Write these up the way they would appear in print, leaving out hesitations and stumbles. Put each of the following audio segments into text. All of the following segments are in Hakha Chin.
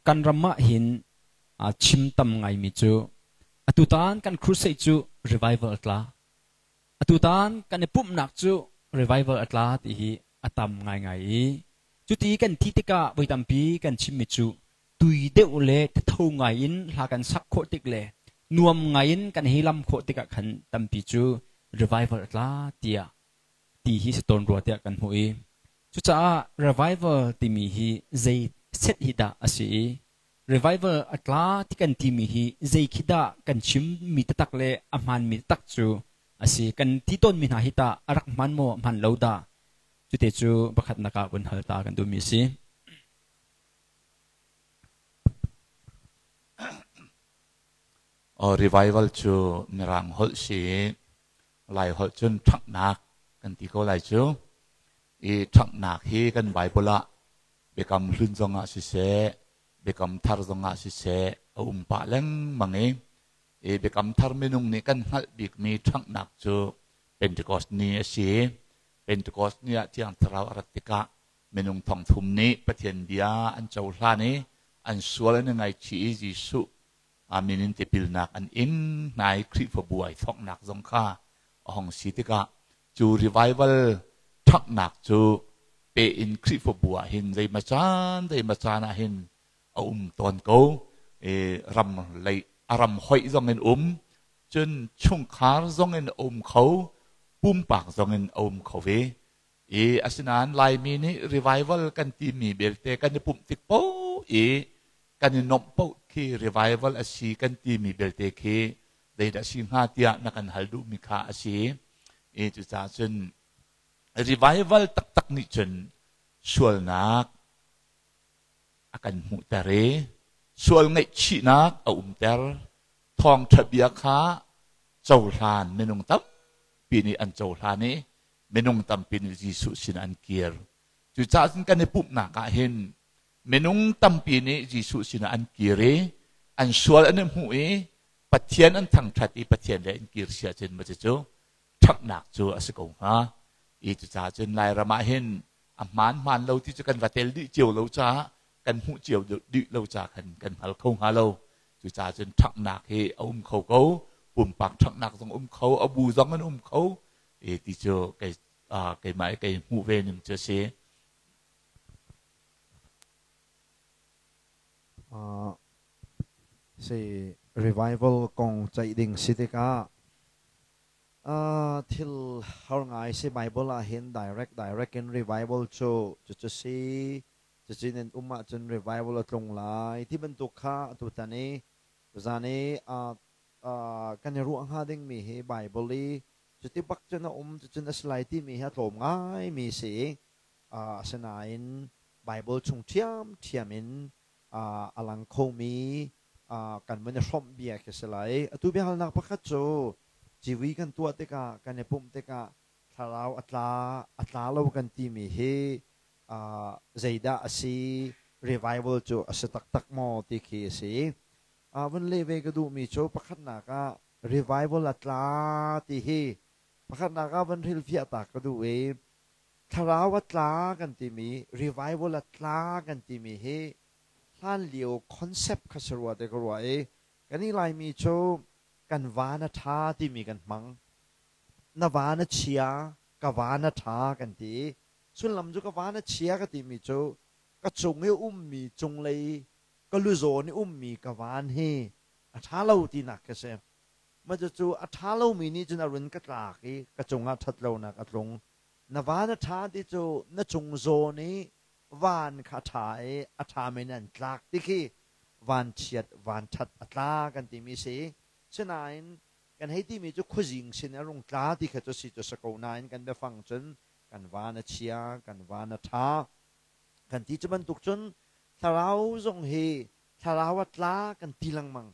Kan ram ah hin chim tam ngaimi cu atutan kan crusade cu revival a tla. Atutan kan i pumhnak cu revival a tla ti hi a tam ngaingai i cuti kan ti tikah voi tampi kan chimmi cu tui deuh le thatho ngai in hla kan sak khawh tik le nuam ngai in kan hei lam khawh tikah khan tampi cu revival a tla tiah ti hi si tawn rua tiah kan hmuh i cucaah revival timi hi zei set hi dah a si i revival a tla ti kan timi hi zei khi dah kan chimmi taktak le a hmaanmi taktak cu a si? Kan ti tawnmi hna hi tah a rak hmaan maw, hmaan lo dah? Cute cu pakhatnak ah vun hal ta kan duhmi a si. Revival cu Mirang holh si i Lai holh cun ṭhanghnak kan ti ko lai cu. I ṭhanghnak hi kan Bible ah Biakam Hlun zongah siseh, Biakam Thar zongah siseh a um pah lengmang i i Biakam Thar minung nih kan hngalh bikmi ṭhanghnak cu Pentecost ni a si. Pentecost ni ah Thiang Thlarau a rat tikah minung thongthum nih Pathian bia an cohlan i an sual an i ngaihchih i Jesuh a min in tipilnak an ing hna i Khrihfabu ai thawknak zong kha a hong si tikah cu revival ṭhanghnak cu pe in Khrihfabu ah hin zeimaw caan zeimaw caan ah hin a um tawn ko. I ram lei a ram hoih zong in um, cun chungkhar zong in a um kho, pumpak zong in a um kho ve. I asinain Laimi nih revival kan timi belte kan i pumh tik paoh i kan i nuamh paoh khi revival a si kan timi belte khi zeidah si hnga tiah na kan hal duhmi kha a si. I cucaah cun revival taktak nih cun sualnak a kan hmuhter i sual ngaihchihnak a umter. Thawngṭha bia kha cohlan minung tampi nih an cohlan i minung tampi nih Jesuh sin an kir. Cucaah cun kan i pumhnak ah hin minung tampi nih Jesuh sinah an kir i an sual an i hmuh i Pathian an thangṭhat i Pathian le an kir si ahcun maw cucu ṭhatnak cu a si ko hnga. I cucaah cun Lairam ah hin a hmaan hmaan lo ti cu kan va tel dih cio lo caah kan hmuh cio dih lo ca khan kan hngal kho hnga lo. Cucaah cun ṭhanghnak hi a um kho ko. Pumpak ṭhanghnak zong um kho, a bu zong an um kho. I ti cu kei keimah i kei hmuh ve ning cu a si. Si revival kong ceih ding si tikah thil har ngai si. Bible ah hin direct direct in revival cu cucu si, cucu nan um ahcun revival a tlung lai ti bantuk kha atutan i tuzan i kan i ruah hnga dingmi hi Bible i cuti bak cun a um, cucun a si lai timi hi a tlawm ngaimi si. Asinain Bible chung ṭhiamṭhiam in a lang khomi kan vun i hrawmh bia khi si lai. Atu biahalnak pakhat cu civui kan tuah tikah, kan i pumh tikah thlarau a tla, a tla lo kan timi hi zeidah a si, revival cu a si taktak maw ti khi a si. Vun leh ve ka duhmi cu pakhatnak ah revival a tla ti hi pakhatnak ah van hrilhfiah ta ka duh i thlarau a tla kan timi, revival a tla kan timi hi hlanlio concept kha si rua te ka ruah i kan i Laimi cu kan van a ṭha timi kan hmang. Na van a chia, ka van a ṭha kan ti i sullam cu ka van a chia ka timi cu ka cung i ummi, cunglei ka luzawn i ummi ka van hi a ṭha lo tinak khi si. Mah cucu a ṭha lomi nih cun a run ka tlak i ka cungah ṭhat lonak a tlung. Na van a ṭha ti cu na cung zawn i van kha a ṭha i a ṭhami nih an tlak ti khi vanchiat vanṭhat a tla kan timi si. Sinain kan hei timi cu khuazing sin a rung tla ti kha cu si cu si ko nain kan biafang cun kan van a chia, kan van a ṭha kan ti. Cu bantuk cun thlarau zong hi thlarau a tla kan ti lengmang.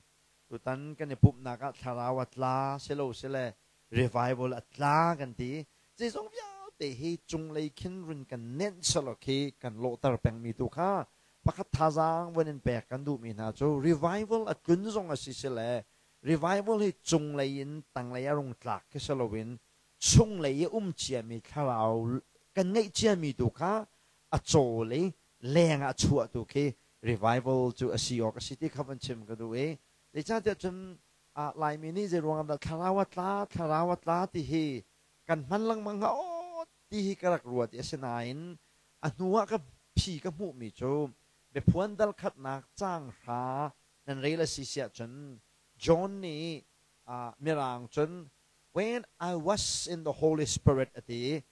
Tutan kan i pumhnak ah thlarau a tla silosile revival a tla kan ti. Zeizong vialte hi cunglei khin run kan nenh selaw khi kan lawhter pengmi tu kha pakhat thazaang vun in pek kan duhmi hna cu revival a tlun zong a si sile revival hi cunglei in tanglei a rung tlak khi si loin chunglei i um ciami thlarau kan ngeih ciami tu kha a cawl i leng ah chuah tu khi. revival cu a si awk a si ti kha van chim ka duh i zeicahtiah cun Laimi nih zei ruangah dah thlarau a tla thlarau a tla ti hi kan hman lengmang hnga aw ti hi ka rak ruat i asinain a hnu ah ka phi ka hmuhmi cu biaphuan dal khatnak caang hra nan rel a si siah cun John nih Mirang cun when I was in the Holy Spirit a ti i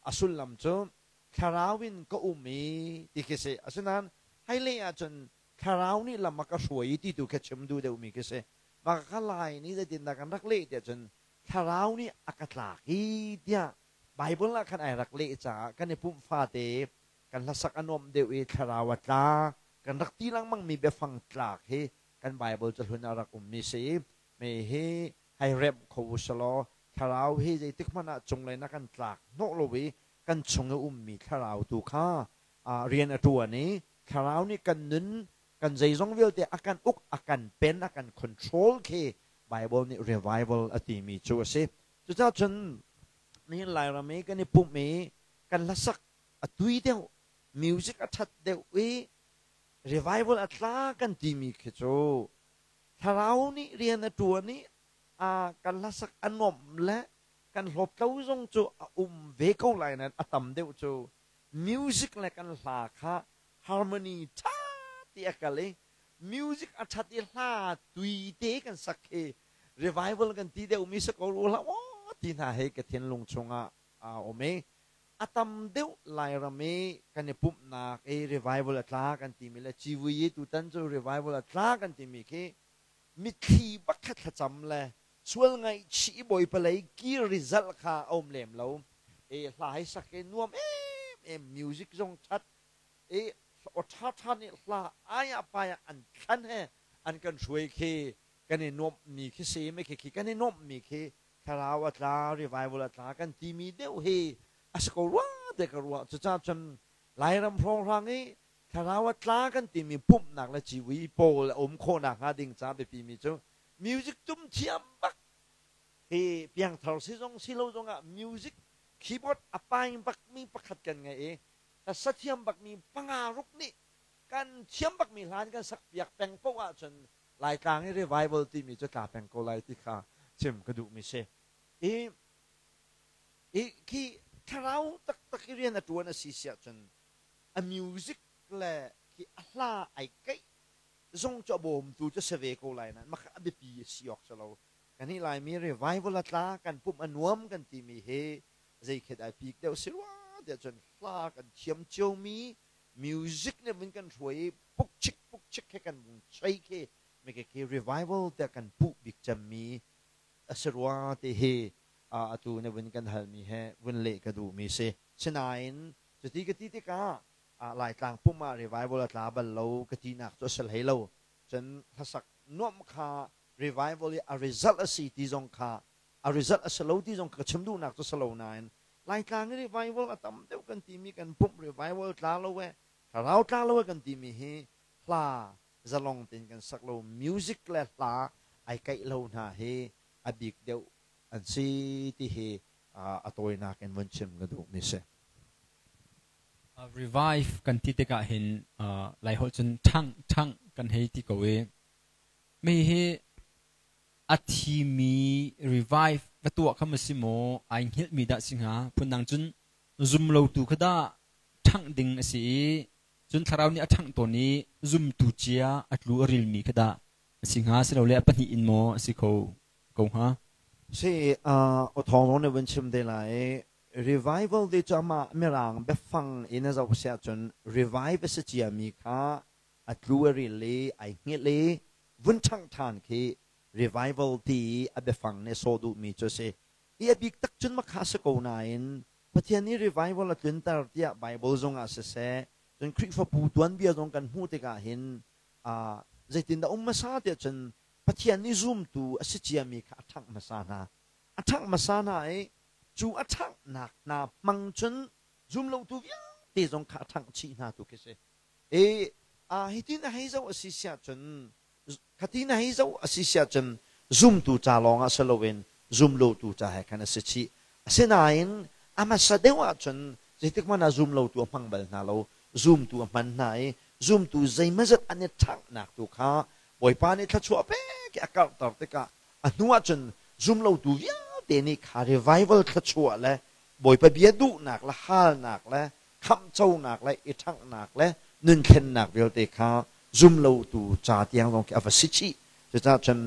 a sullam cu thlarau in ka um i ti khi si. Asinain hei leh ahcun thlarau nih lam a ka hruai i ti tu khi chim duh deuhmi khi si. Mah ka Lai nih zeitindah kan rak leh tiah cun thlarau nih a ka tlak i tiah Bible ah khan ai rak leh caah kan i pumh fate kan hlasak a nuamh deuh i thlarau a tla kan rak ti lengmangmi biafang tlak hi kan Bible cahlun ah rak ummi si. Me hi hei remh kho u selaw thlarau hi zeitik hmanh ah cunglei na kan tlak hnawh lo i kan chung i ummi thlarau tu kha rian a ṭuan i thlarau nih kan nun kan zeizong vialte a kan uk a kan pen a kan control khi Bible nih revival a timi cu a si. Cucaah cun nihin Lairam i kan i pumh i kan hlasak a tui deuh music a ṭhat deuh i revival a tla kan timi khi cu thlarau nih rian a ṭuan i kan hlasak a nuamh le kan hlawptlo zong cu a um ve ko lai nain a tam deuh cu music le kan hla kha harmony ṭha ti a kal i music a ṭhat i hla tui te kan sak khi revival kan ti deuhmi si ko rua hlah maw ti hna he ka thinlung chungah a um i a tam deuh Lairam i kan i pumhnak i revival a tla kan timi le civui i tutan cu revival a tla kan timi khi mitthli bak kha thlacam le sual ngaihchih Bawipa lei kir result kha a um lem lo. E hla hei sak i nuam em em music zong that i aw ṭha ṭha nih hla ai ah pai ah an thlan he an kan hruai khi kan i nuamhmi khi si me khi khi kan i nuamhmi khi thlarau a tla revival a tla kan timi deuh hi a si ko rua te ka ruah. Cucaah cun Lairam hrawnghrang i thlarau a tla kan timi pumhnak le civui pawl a um khawhnak hnga ding ca biapimi cu music tum thiam bak hi piangthar si zong si lo zongah music keyboard a paing bakmi pakhat kan ngei i hlasa thiam bakmi panga ruk nih kan thiam bakmi hlan kan sak piak peng paoh ahcun Laitlang i revival timi cu tla peng ko lai ti kha chim ka duhmi si. I i khi thlarau taktak i rian a ṭuan a si siah cun a music le khi a hla ai keih zong cu a bawmtu cu si ve ko lai nain mah kha a biapi a si awk si lo. Kannih Laimi revival a tla kan pumh a nuam kan timi hi zeikhet ai pik deuh si rua tiah cun hla kan thiam ciomi music nih vun kan hruai i pukchik pukchik he kan vung chei khi meke khi revival tiah kan puh bik cemmi a si rua ti hi atu na vun kan halmi he vun leh ka duhmi si. Sinain cuti ka ti tikah Laitlang pum ah revival a tla bal lo ka tinak cu a si hlei lo. Cun hlasak nuamh kha revival i a result a si ti zong kha a result a si lo ti zong ka chim duhnak cu si lo nain Laitlang i revival a tam deuh kan timi kan pumh revival tla lo e thlarau tla lo e kan timi hi hla zalong tein kan sak lo music le hla ai kaih lo hna hi a bik deuh an si ti hi a tawinak in vun chim ka duhmi si. Revive kan ti tikah hin Laiholh cun ṭhangh ṭhangh kan hei ti ko i mi hi a thimi revive va tuah kha ma si maw ai hngilhmi dah si hnga? Phundang cun zumlotu kha dah ṭhangh ding a si i cun thlarau nih a ṭhangh tawn i zumtu cia a tlu a rilmi kha dah a si hnga silole a pahnih in maw a si kho ko hnga? Si, aw thawng zong nih vun chim te lai. Revival ti cu amah Mirang biafang in a zoh si ahcun revive a si ciami kha a tlu a ril i ai hngilh i vun ṭhangh ṭhan khi revival ti i a biafang nih a sawh duhmi cu a si. I a bik tak cun makha a si ko nain Pathian nih revival a tlunter tiah Bible zong ah siseh, cun Khrihfabu tuanbia zong kan hmuh tikah hin zeitindah um hmasa tiah cun Pathian nih zumtu a si ciami kha a ṭhangh hmasa hna. A ṭhangh hmasa hna i cu a ṭhanghnak hna hmang cun zumlotu vialte zong kha a ṭhangh chih hna tu khi si. I hitin a hei zoh a si siah cun khatin a hei zoh a si siah cun zumtu ca lawng ah si loin zumlotu ca he khan a si chih. Asinain a hmasa deuh ahcun zeitik hmanh ah zumlotu a hmang bal hna lo, zumtu a hman hna i Zumtu zeimazat an i ṭhanghnak tu kha Bawipa nih thluachuah pek i a karhter tikah a hnu ahcun zumlotu vialte nih kha revival thluachuah le Bawipa bia duhnak le halnak le khamhconak le i ṭhanghnak le nunthlennak vialte kha zumlotu ca tiang zong khi a va si chih. Cucaah cun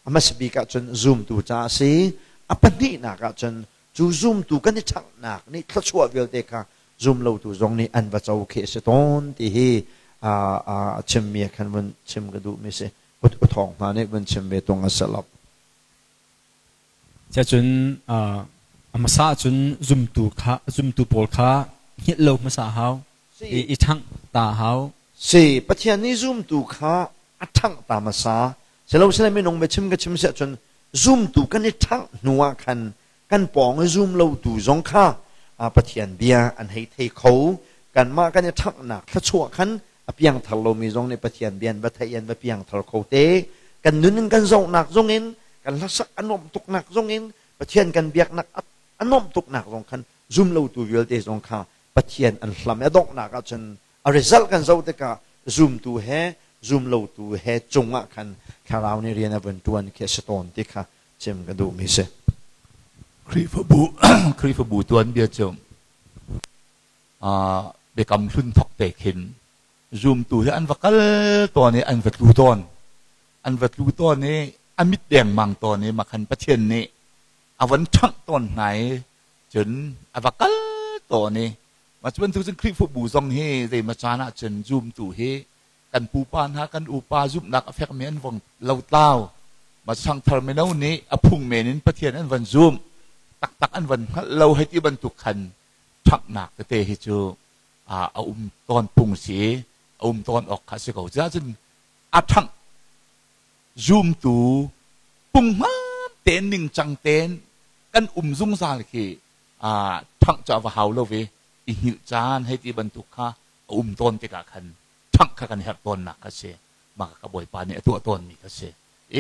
a hmasa bik ahcun zumtu ca a si. A pahnihnak ahcun cu zumtu kan i ṭhanghnak nih thluachuah vialte kha zumlotu zong nih an va co khi a si tawn ti hi a chimmi ah khan vun chim ka duhmi si. U thawng hna nih vun chim ve tung a si lo. Cun a hmasa ahcun zumtu kha zumtu pawl kha hngilh lo hmasa a hau. I ṭhangh ta a hau. Si, Pathian nih zumtu kha a ṭhangh ta hmasa. Silo minung biachim ka chim si ahcun zumtu kan i ṭhangh hnu ah khan kan pawng i zum lotu zong kha Pathian bia an hei thei kho. Kanmah kan i ṭhanghnak thluachuah khan a piangthar lomi zong nih Pathian bia an va theih an va piangthar kho te. Kan nun in kan zohnak zong in kan hlasak a nuamh tuknak zong in Pathian kan biaknak a nuamh tuknak zong khan zum lotu vialte zong kha Pathian an hlam i a donghnak ahcun a result kan zoh tikah zumtu he zumlotu he cungah khan thlarau nih rian a vun ṭuan khi a si tawn ti kha chim ka duhmi si. Khrihfabu Khrihfabu tuanbia cu biakam hlun thok te khin zumtu hi an va kal tawn i an va tlu tawn. An va tlu tawn i a mit dengmang tawn i makhan Pathian nih a von ṭhangh tawn hna i cun a va kal tawn i mah cu bantuk cun Khrihfabu zong hi zeimaw caan ah cun zumtu hi kan pupa hna kan upa zumhnak a fekmi an vong lotlau. Mah sangthar mino nih a phung men in Pathian an van zum taktak an van hngalh lo hei ti bantuk khan ṭhanghnak tete hi cu a um tawn phung si, a um tawn awk kha a si ko. Cucaah a ṭhangh zumtu punghman tein ningcang tein kan um zungzal khi ṭhangh cu a va hau lo i i hngilh caan hei ti bantuk kha a um tawn tikah khan ṭhangh kha kan herh tawnnak kha si. Mah ka Bawipa nih a tuah tawnmi kha si.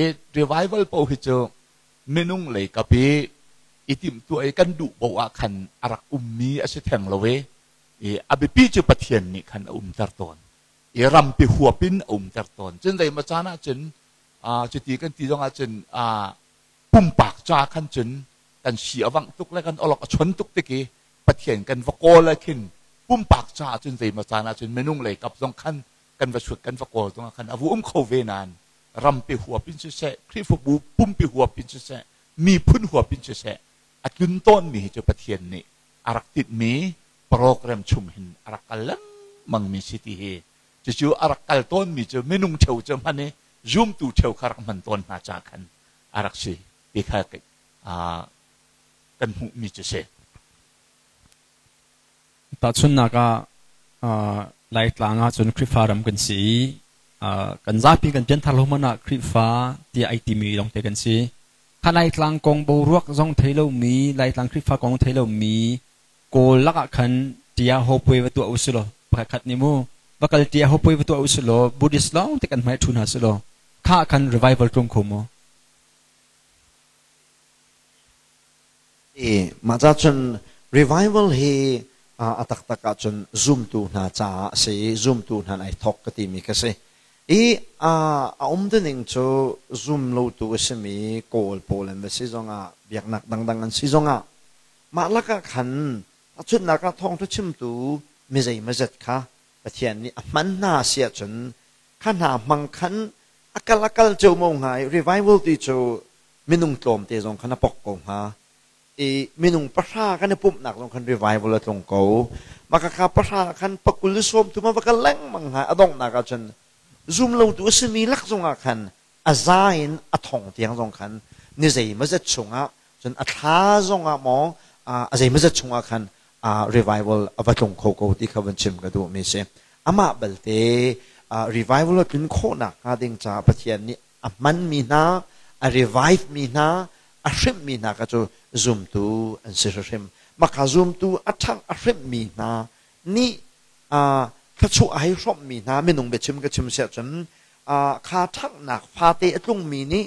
I revival paoh hi cu minung lei kap i i timhtuah i kan duh paoh ah khan a rak ummi a si theng lo i a biapi cu Pathian nih khan a umter tawn. I rampi huap in a umter tawn. Cun zeimaw caan ah cun cuti kan ti zong ah cun pumpak ca khan cun kan si a vangh tuk le kan awlok a chon tuk tik i Pathian kan va kawl ah khin pumpak ca ah cun zeimaw caan ah cun minung lei kap zong khan kan va chut kan va kawl zong ah khan a vu um kho ve nain rampi huap in siseh, Khrihfabu pumpi huap in siseh, miphun huap in siseh a tlun tawnmi hi cu Pathian nih a rak tinhmi program chung hin a rak kal lengmangmi si ti hi cucu a rak kal tawnmi cu minung cheu cu hman i zumtu cheu kha rak hman tawn hna ca khan a rak si ti kha kan hmuhmi cu si. Tahchunhnak ah Laitlang ahcun Khrihfa ram kan si i kan zapi kan pianthar lo hmanh ah Khrihfa tiah ai timi lawngte kan si. Kha Laitlang kong boruak zong thei lomi, Laitlang Khrihfa kong thei lomi Kawl lakah khan tia hawpuai va tuah usih law pakhat khat nih mu va kal tia hawpuai va tuah usih law Buddhist lawng te kan hmai ṭhu hna sih law kha ah khan revival tlung kho maw? Mah ca cun revival hi a taktak ahcun zumtu hna caah a si i zumtu hna ai thawk ka timi ka si. I a um ning cu zum lotu a simi Kawl pawl an va si zongah biaknak dangdang an si zongah mah lakah khan tahchunhnak ah thawngṭha chimtu mi zeimawzat kha Pathian nih a hman hna a si ahcun kha hna hmang khan a kal a kal ceomo hnga i revival ti cu minung tlawmte zong khan a pok ko hnga i minung pahra kan i pumhnak zong khan revival a tlung ko. Mah kha pahra khan pakul 30 a va kal lengmang hnga. A donghnak ah cun zum lotu a simi lak zongah khan a za in a thong tiang zong khan ni zeimawzat chungah cun a thla zongah maw a zeimawzat chungah khan revival a va tlung kho ko ti kha van chim ka duhmi si. Amah balte revival a tlun khawhnak hnga ding caah Pathian nih a hmanmi hna, a revive mi hna, a hrimhmi hna kha cu zumtu an si hrimhrim. Mah kha zumtu a ṭhangh a hrimhmi hna nih thluachuah a hei hrawmhmi hna minung biachim ka chim siah cun kha ṭhanghnak fate a tlungmi nih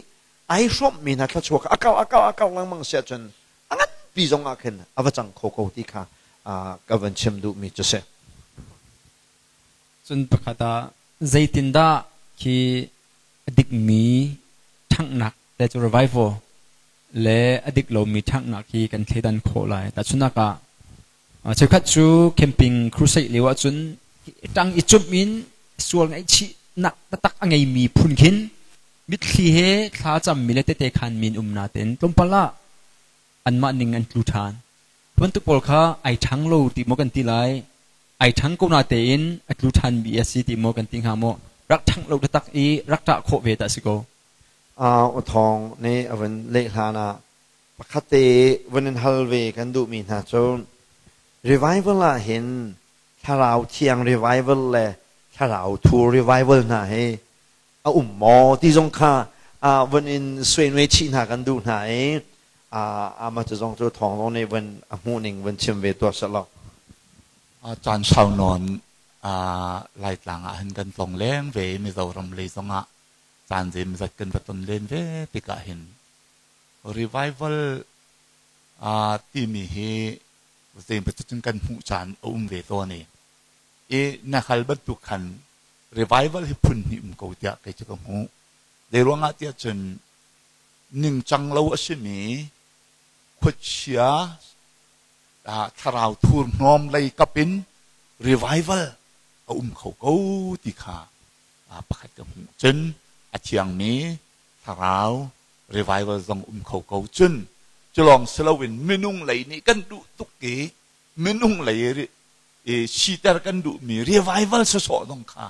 ai hrawmhmi hna thluachuah kha a kau a kau a kau lengmang siah cun a nganpi zong ah khin a va cang kho ko ti kha ka van chim duhmi cu si. Cun pakhat ah Zeitindah khi a dikmi ṭhanghnak le cu revival le a dik lomi ṭhanghnak hi kan thleidan khawh lai? Tahchunhnak ah, cheukhat cu camping crusade lio ahcun ṭang i cumh in sual ngaihchihnak taktak a ngeimi phun khin mitthli he thla cammi le tehte khanmi an um nain tlawmpal ah anmah ning an tlu ṭhan. Bantuk pawl kha ai ṭhang lo ti maw kan ti lai? Ai ṭhang ko natein a tlu ṭhanmi a si ti maw kan ti hnga maw? Rak ṭhangh lo taktak i rak ṭah khawh ve dah si ko. U Thawng nih a vun leh hlan ah pakhat te vun in hal ve kan duhmi hna cu revival ah hin thlarau thiang revival le thlarau thur revival hna hi a um maw ti zong kha vun in suainue chih hna kan duh hna i amah cu zong cu thawng zong nih vun a hmuh ning vun chim ve tuah selaw. Caan sau nawn Laitlang ah hin kan tlong leng ve i Mizoram lei zongah caan zeimazat kan va ton len ve tikah hin revival timi hi zeimaw cun kan hmuh caan a um ve tawn i i na hal bantuk khan revival hi phun hnih um ko tiah kei cu ka hmuh. Zei ruangah tiah cun ningcang lo a simi khuachia thlarau thurhnawm lei kap in revival a um kho ko ti kha pakhat ka hmuh. Cun a thiangmi thlarau revival zong um kho ko. Cun culawng si loin minung lei nih kan duh tuk i minung lei i siter kan duhmi revival sawsawh zong kha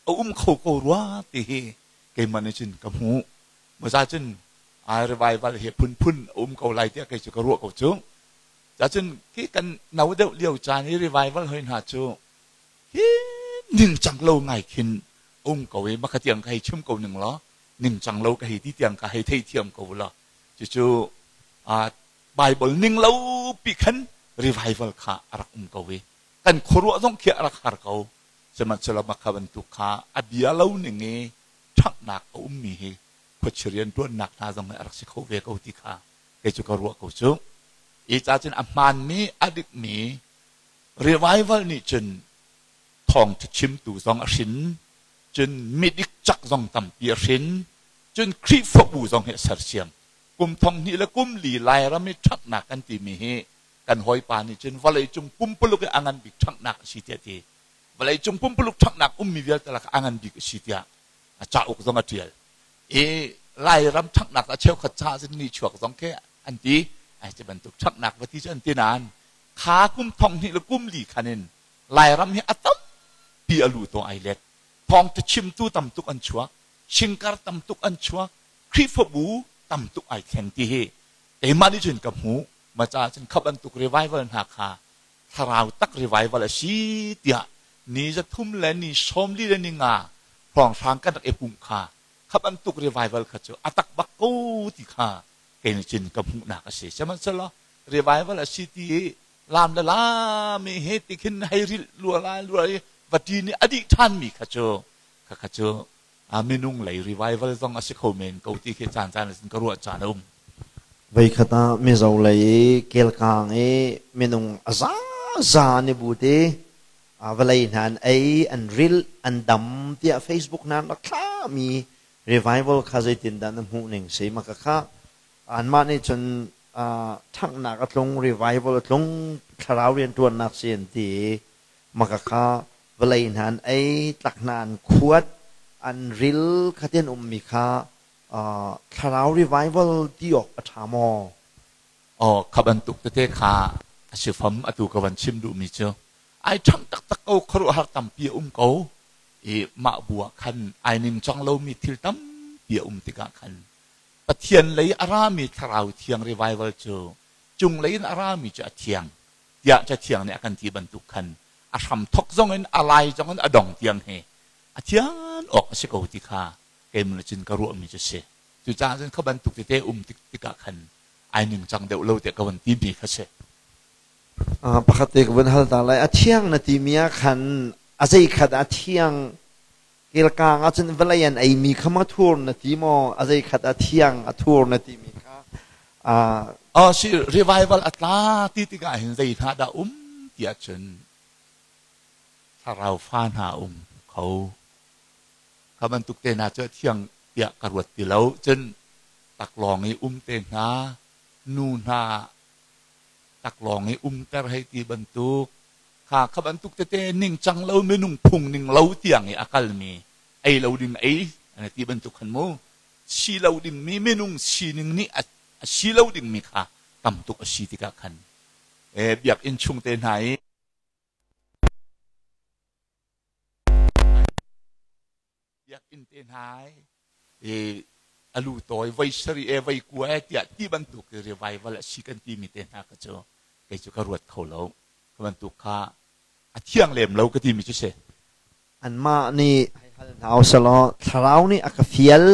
a um kho ko rua ti hi keimah nih cun ka hmuh. Maza cun revival hi phunphun a um ko lai tiah kei cu ka ruah ko cu. Cacun khi kan no deuh lio caan i revival hoi hna cu hi ningcang lo ngai khin um ko i maka tiang ka hei chim ko ning law ningcang lo ka hei ti tiang ka hei theithiam ko la. Cucu Bible ning lo pi khan revival kha a rak um ko i kan khuaruah zong khi a rak har ko. Sihmanhsehlaw maka bantuk kha a bia lo ning i ṭhanghnak a ummi hi khuachi rianṭuannak hna zong hi a rak si kho ve ko ti kha kei cu ka ruah ko cu. Hi ca cun a hmaanmi a dikmi revival nih cun thawngṭha chimtu zong a hrin, cun midik cak zong tampi a hrin, cun Khrihfabu zong hi a sersiam. Kum thong hnih le kum li Lairam i ṭhanghnak kan timi hi kan hawipa nih cun vawleicung pumpuluk i a ngan bik ṭhanghnak a si tiah a ti. Vawleicung pumpuluk ṭhanghnak ummi vialte lakah a ngan bik a si tiah a cauk zong a ṭial. I Lairam ṭhanghnak a cheukhat caah cun nichuak zong khi an ti. Ai cu bantuk ṭhanghnak va ti cu an ti nain kha kum thong hnih le kum li khan in Lairam hi a tampi a lu to ai let. Thawngṭha chimtu tam tuk an chuak, singkar tam tuk an chuak, Khrihfabu tam tuk ai thleng ti hi keimah nih cun ka hmuh. Ma caah cun kha bantuk revival hna kha thlarau tak revival a si tiah ni 3 le ni 40 le ni nga hrawnghrang kan rak i pumh kha kha bantuk revival kha cu a tak bak ko ti kha kei nih cun ka hmuhnak a si. Sihmanhsehlaw revival a si ti i lam le lam i he ti khin hei rilh lua lai lua i vati nih a dih ṭhanmi kha cu kha kha cu minung lei revival zong a si kho men ko ti khi caan caan ah ka ruah caan a um. Voikhat ah Mizo lei i kelkang i minung a zaza an i but i vawlei hna an ei, an rilh, an dam tiah Facebook hna an rak thlahmi revival kha zeitindah na hmuh ning si? Maka kha anmah nih cun ṭhanghnak a tlung, revival a tlung, thlarau rianṭuannak si an ti i maka kha vawlei hna an ei, tlak hna an khuat, an ril kha ti an ummi kha thlarau revival ti awk a ṭha maw? Aw, kha bantuk tete kha a si fam atu ka van chim duhmi cu ai ṭhang taktak ko khuaruahhar tampi a um ko i mah bu ah khan ai ningcang lomi thil tampi a um tikah khan Pathian lei a rami thlarau thiang revival cu cunglei in a rami cu a thiang tiah Cathiang nih a kan ti bantuk khan a hramthok zong in a lai zong in a dong tiang hi a thian awk a si ko ti kha keimah cun ka ruahmi cu si. Cucaah cun kha bantuk tete um tik tikah khan ai ningcang deuh lo tiah ka van timi kha si. Pakhat te ka vun hal ta lai. A thiang na timi ah khan a zei khat a thiang kelkang ah cun vawlei an eimi kha ma thur na ti maw? A zei khat a thiang a thur na timi kha Si revival a tla ti tikah hin zei hna dah um ti ahcun thlarau fa hna um kho. Kha bantuk te hna cu a thiang tiah ka ruat ti lo. Cun taklawng i um te hna, nu hna taklawng i umter hei ti bantuk kha kha bantuk tete ningcang lo minung phung ning lo tiang i a kalmi ei lo ding ei an ti bantuk khan mu si lo dingmi minung sining nih a si lo dingmi kha tam tuk a si tikah khan biakinn chung te hna i biakinn te hna i a lu tawi voi sarih e voi kua e tiah ti bantuk i revival a si kan timi te hna kha cu kei cu ka ruat kho lo. Kha bantuk kha a thiang lem lo ka timi cu si. Anmah nih hei hal hna usih thlarau nih a ka fial.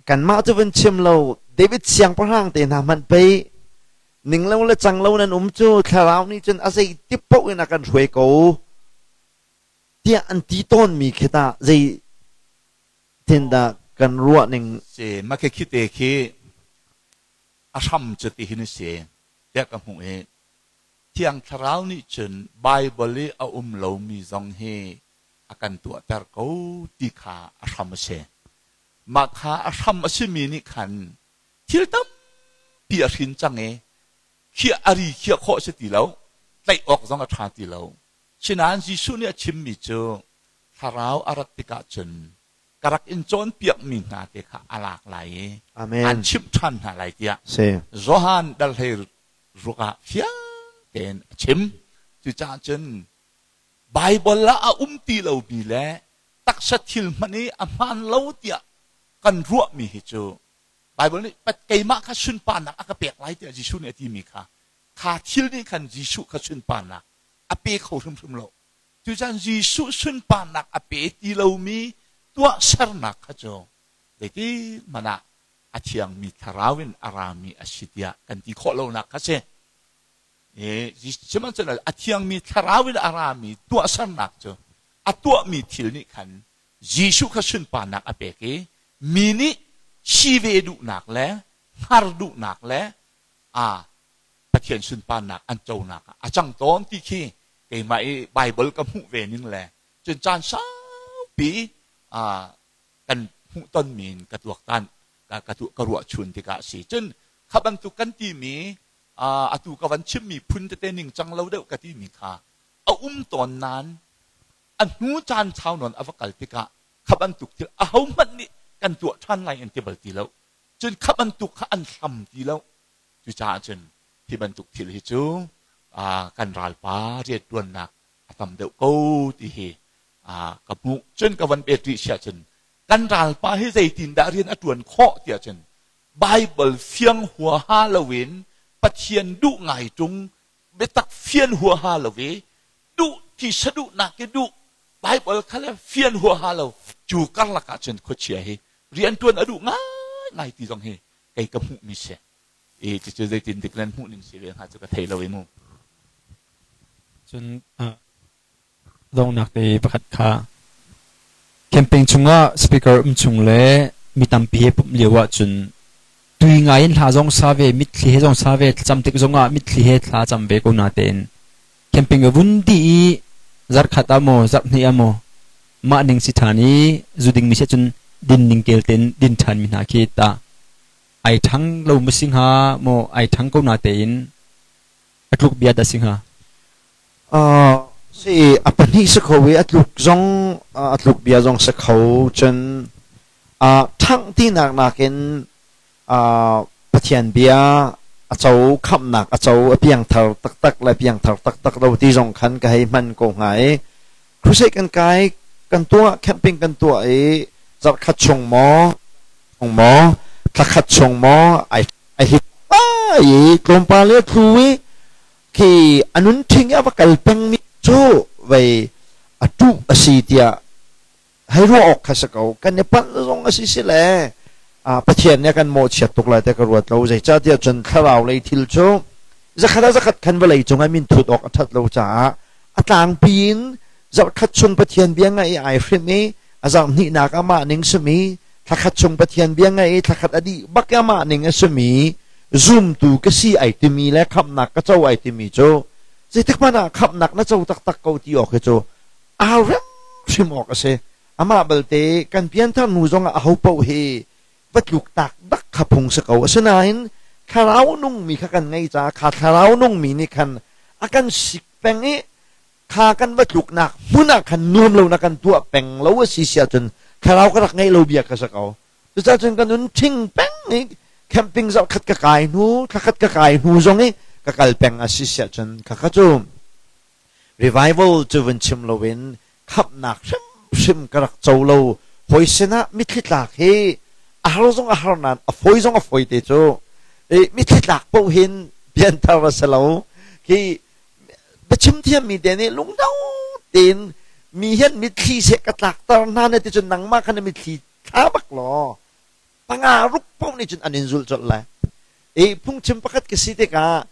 Kanmah cu van chim lo David siangpahrang te hna hmanh pei ning lo le cang lo nan um cu thlarau nih cun a zei ti paoh in a kan hruai ko tiah an ti tawnmi khi tah zei tin dah kan ruah ning? Si mah khi khi te khi a hram cu ti hin a si tiah ka hmuh i Thiang Thlarau nih cun Baibal i a um lomi zong hi a kan tuahter ko ti kha a hram a si. Mah kha a hram a simi nih khan thil tampi a hrin cang i khiah a ri khiah khawh a si ti lo, tlaih awk zong a ṭha ti lo. Sinain Jesuh nih a chimmi cu Thlarau a rat tikah cun ka rak in cawnpiakmi hna te kha a lak lai i Amen. aan chimh ṭhan hna lai tiah Si. Johan dal hlei ruk ah fiang tein a chim. Cucaah cun Baibal ah a um ti lomi le taksa thil hmanh i a hmaan lo tiah kan ruahmi hi cu Baibal nih keimah kha sunparnak a ka pek lai tiah Jesuh nih a timi kha kha thil nih khan Jesuh kha sunparnak a pe kho hrimhrim lo. Cucan Jesuh sunparnak a pe ti lomi tuahsernak kha cu zeitik hmanh ah a thiangmi thlarau in a rami a si tiah kan ti khawh lonak kha si. Sihmanhsehlaw a thiangmi thlarau in a rami tuahsernak cu a tuahmi thil nih khan Jesuh kha sunparnak a pek i mi nih si ve duhnak le hngar duhnak le a Pathian sunparnak an conak ah a cang tawn ti khi keimah i Baibal ka hmuh ve ning le cun caan saupi kan hmuhtonmi in ka tuaktan ka ruah chun tikah a si. Cun kha bantuk kan timi atu ka van chimmi phun tete ning cang lo deuh ka timi kha a um tawn nain a hnu caan sau nawn a va kal tikah kha bantuk thil ahohmanh nih kan tuah ṭhan lai an ti bal ti lo. Cun kha bantuk kha an hlam ti lo. Cucaah cun hi bantuk thil hi cu kan ralpa rianṭuannak a tam deuh ko ti hi ka hmuh. Cun ka van pet rih siah cun kan ralpa hi zeitindah rian a ṭuan khawh tiah cun Baibal fiang huaha loin Pathian duh ngai ṭung biatak fian huaha lo i duh ti saduhnak i duh Baibal kha le fian huaha lo cu karlak ah cun khuachia hi rianṭuan a duh ngaingai ti zong hi kei ka hmuhmi si. I cucu zeitin dik nan hmuh ning si ve hnga cu ka thei lo i mu. Cun donghnak te pakhat kha camping chungah speaker um chung le mi tampi he pumh lio ahcun tui ngai in hla zong sa ve mitthli he zong sa ve thlacam tik zongah mitthli he thla cam ve ko na tein camping a vun dih i zarkhat ah maw zarhhnih ah maw mah ning si ṭhan i zu ding mi si cun din ning kel tein din ṭhan mi hna khi ta ai ṭhang lo maw si hnga maw ai ṭhang ko na tein a tluk bia dah si hnga? Si a pahnih si kho i a tluk zong a tluk bia zong si kho cun ṭhangh tinak nakin Pathian bia a co khamhnak a co a piangthar taktak le piangthar taktak lo ti zong khan ka hei hman ko hnga i crusade kan kai kan tuah camping kan tuah i zarhkhat chung maw chung maw thlakhat chung maw ai ai hip i tlawmpal i a tlu i khi a nun ṭhing i a va kal pengmi cu vei a ṭuh a si tiah hei ruah awk kha si ko. Kan i palh zong a si si le Pathian nih a kan mawhchiat tuk lai tiah ka ruat lo. Zeicahtiah cun thlarau lei thil cu zakhat ah zakhat khan vawlei cungah min thut awk a ṭhat lo caah a tlangpi in zarhkhat chung Pathian bia ngaih i ai hrim i a zarh hnihnak ah mah ning simi thlakhat chung Pathian bia ngaih i thlakhat a dih bak i amah ning a simi zumtu ka si ai timi le khamhnak ka co ai timi cu zeitik hmanh ah khamhnak na co taktak ko ti awk hi cu aa rem hrim awk a si. Amah balte kan pianthar hnu zongah aho paoh hi va tluk tak bak kha phung si ko. Asinain thlarau nungmi kha kan ngei caah kha thlarau nungmi nih khan a kan sik peng i kha kan va tluknak hmun ah khan nuam lo na kan tuah peng lo a si si ahcun thlarau ka rak ngeih lo bia ka si ko. Cucaah cun ka nun ṭhing peng i camping zarhkhat ka kai hnu, thlakhat ka kai hnu zong i ka kal peng a si si ahcun khakha cu revival cu vun chim loin khamhnak hrimhrim ka rak co lo. Hawi sinah mitthli tlak hi a har zong a har nain a fawi zong a fawi te cu. I mitthli tlak paoh hin pianthar a si lo. Khi biachim thiammi te nih lungno tein mi hian mitthli seh ka tlakter hna na ti cun nangmah kha na mitthli thla bak law panga ruk paoh nih cun an in zulh colh lai. I phungchim pakhat ka si tikah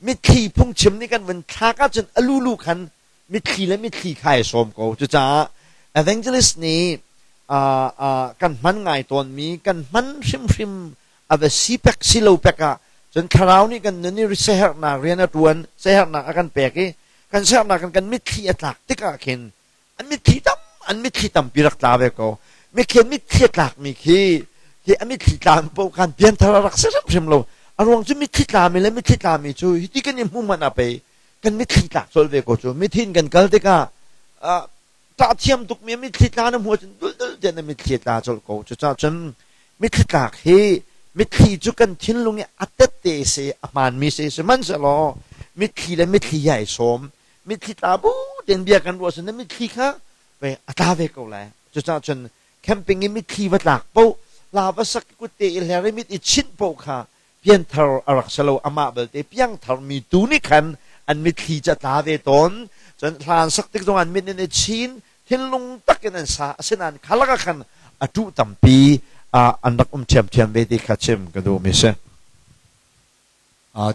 mitthli phungchim nih kan vun thlak ahcun a lulu khan mitthli le mitthli kha ai sawm ko. Cucaah evangelist nih kan hman ngai tawnmi kan hman hrimhrim a va si pek si lo pek ah cun thlarau nih kan nun i siaherhnak rian a ṭuan, siaherhnak a kan pek i kan siaherhnak kan kan mitthli a tlak tikah khin an mitthli tam an mitthli tampi rak tla ve ko. Mikhi mitthli a tlakmi khi khi a mitthli tlami paoh khan pianthar a rak si hrimhrim lo. A ruang cu mitthli tlami le mitthli tlami cu hiti kan i hmu hmanh ah pei kan mitthli tlak colh ve ko cu. Mithin kan kal tikah ṭah thiam tukmi mitthli tla na hmuh ahcun duldul tein na mitthli a tla colh ko. Cucaah cun mitthli tlak hi mitthli cu kan thinlung i a tette si, a hmaanmi si, sihmanhsehlaw mitthli le mitthli hi ai sawm. Mitthli tla bu tein bia kan ruah ahcun na mitthli kha ve a tla ve ko lai. Cucaah cun camping i mitthli va tlak paoh, la va sak i kutte i hler i mit i chinh paoh kha pianthar a rak si lo. Amah belte piangthar mi tu nih khan an mitthli cu a tla ve tawn. Cun hla an sak tik zong an mit in i chin, thinlung tak in an sa. Asinain kha lakah khan a ṭuh tampi an rak um ṭhiamṭhiam ve ti kha chim ka duhmi si.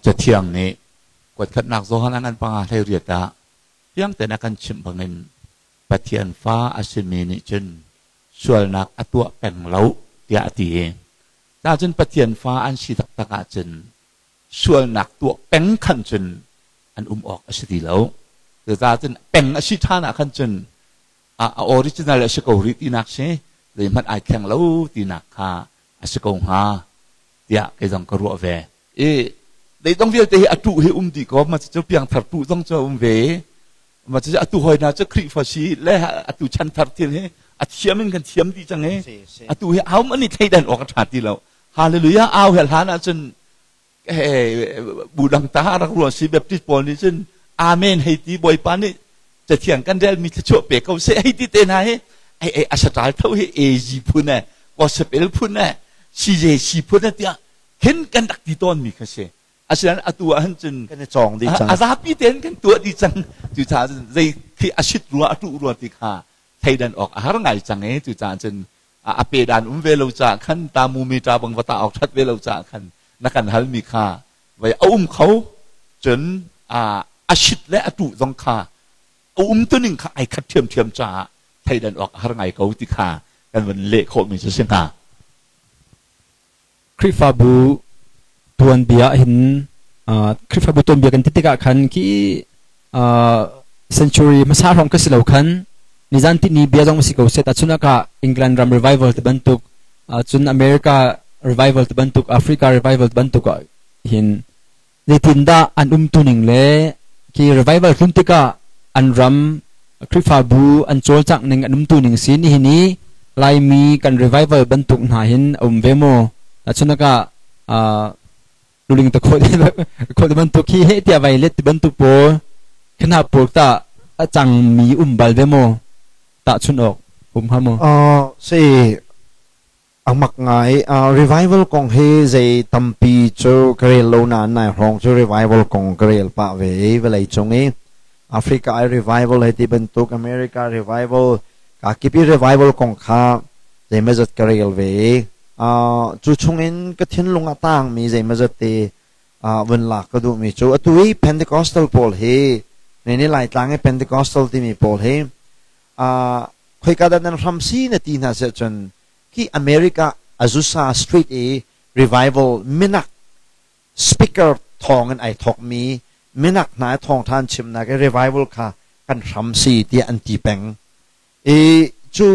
Cathiang nih kuatkhatnak Johan a ngan panga 18 ah fiang tein a kan chimh bangin Pathian fa a simi nih cun sualnak a tuah peng lo tiah a ti. Cacun Pathian fa an si taktak ahcun sualnak tuah peng khan cun an um awk a si ti lo. Cucaah cun peng a si ṭhan ah khan cun a original a si ko rih tinak si, zeihmanh ai thleng lo tinak kha a si ko hnga tiah kei zong ka ruah ve. I leidong vialte hi a tuh hi um dih ko, ma cu piangthar tuh zong cu a um ve i ma cu atu hoi hna cu Khrihfa si le atu chanthar thil hi a thiam in kan thiam dih cang i atu hi au man i thleidan awk a ṭha ti lo. Hallelujah au he hlan ahcun bu dang ta rak ruah si. Baptist pawl nih cun amen hei ti, Bawipa nih cathiang kan relmi thluachuah pe ko seh hei ti te hna hi ai ai asaṭal tho hi AG phun e, gospel phun e, CJC phun e tiah khin kan rak ti tawnmi kha si. Asinain atu ah hin cun kan i cawng dih cang. A zapi tein kan tuah dih cang. Cucaah cun zei khi a sit rua a tuh rua ti kha thleidan awk a har ngai cang i cucaah cun a pe dan um ve lo caah khan ta mu mi ta bang va ta awk that ve lo caah khan na kan halmi kha vai a um kho. Cun a sit le a tuh zong kha a um tuning kha ai khat ṭhiamṭhiam caah thleidan awk a har ngai ko ti kha kan van leh khawhmi cu si hnga. Khrihfabu tuanbia hin, Khrihfabu tuanbia kan ti tikah khan khi century hmasa hrawng ka si lo khan nizan tini bia zong si ko seh. Tahchun ah England ram revival ti bantuk, cun America revival ti bantuk, Africa revival ti bantuk ah hin zeitindah an umtuning le khi revival tlun tikah an ram Khrihfabu an cawlcangh ning, an umtuning si. Nihin i Laimi kan revival bantuk hna hin a um ve maw? Tahchunhnak ah luling ta khawh khawh bantuk hi he tiah vai let ti bantuk pawl khana pawl ta a cangmi um bal ve maw? Tahchunh awk um hnga maw? Si a mak ngai. Revival kong hi zei tampi cu ka rel lo nain nai hrawng cu revival kong ka rel pah ve i vawlei cung i Africa i revival hei ti bantuk, America revival, ka kip i revival kong kha zeimawzat ka rel ve i cu chungin ka thinlung a tangmi zeimawzat te vun lak ka duhmi cu atu i Pentecostal pawl hi, ni Laitlang i Pentecostal timi pawl hi khoika dah nan hram si na ti hna seh cun khi America Azusa Street i revival minak speaker thawng in ai thawkmi minak hna i thawngthan chimnak i revival kha kan hram si tiah an ti peng i. Cu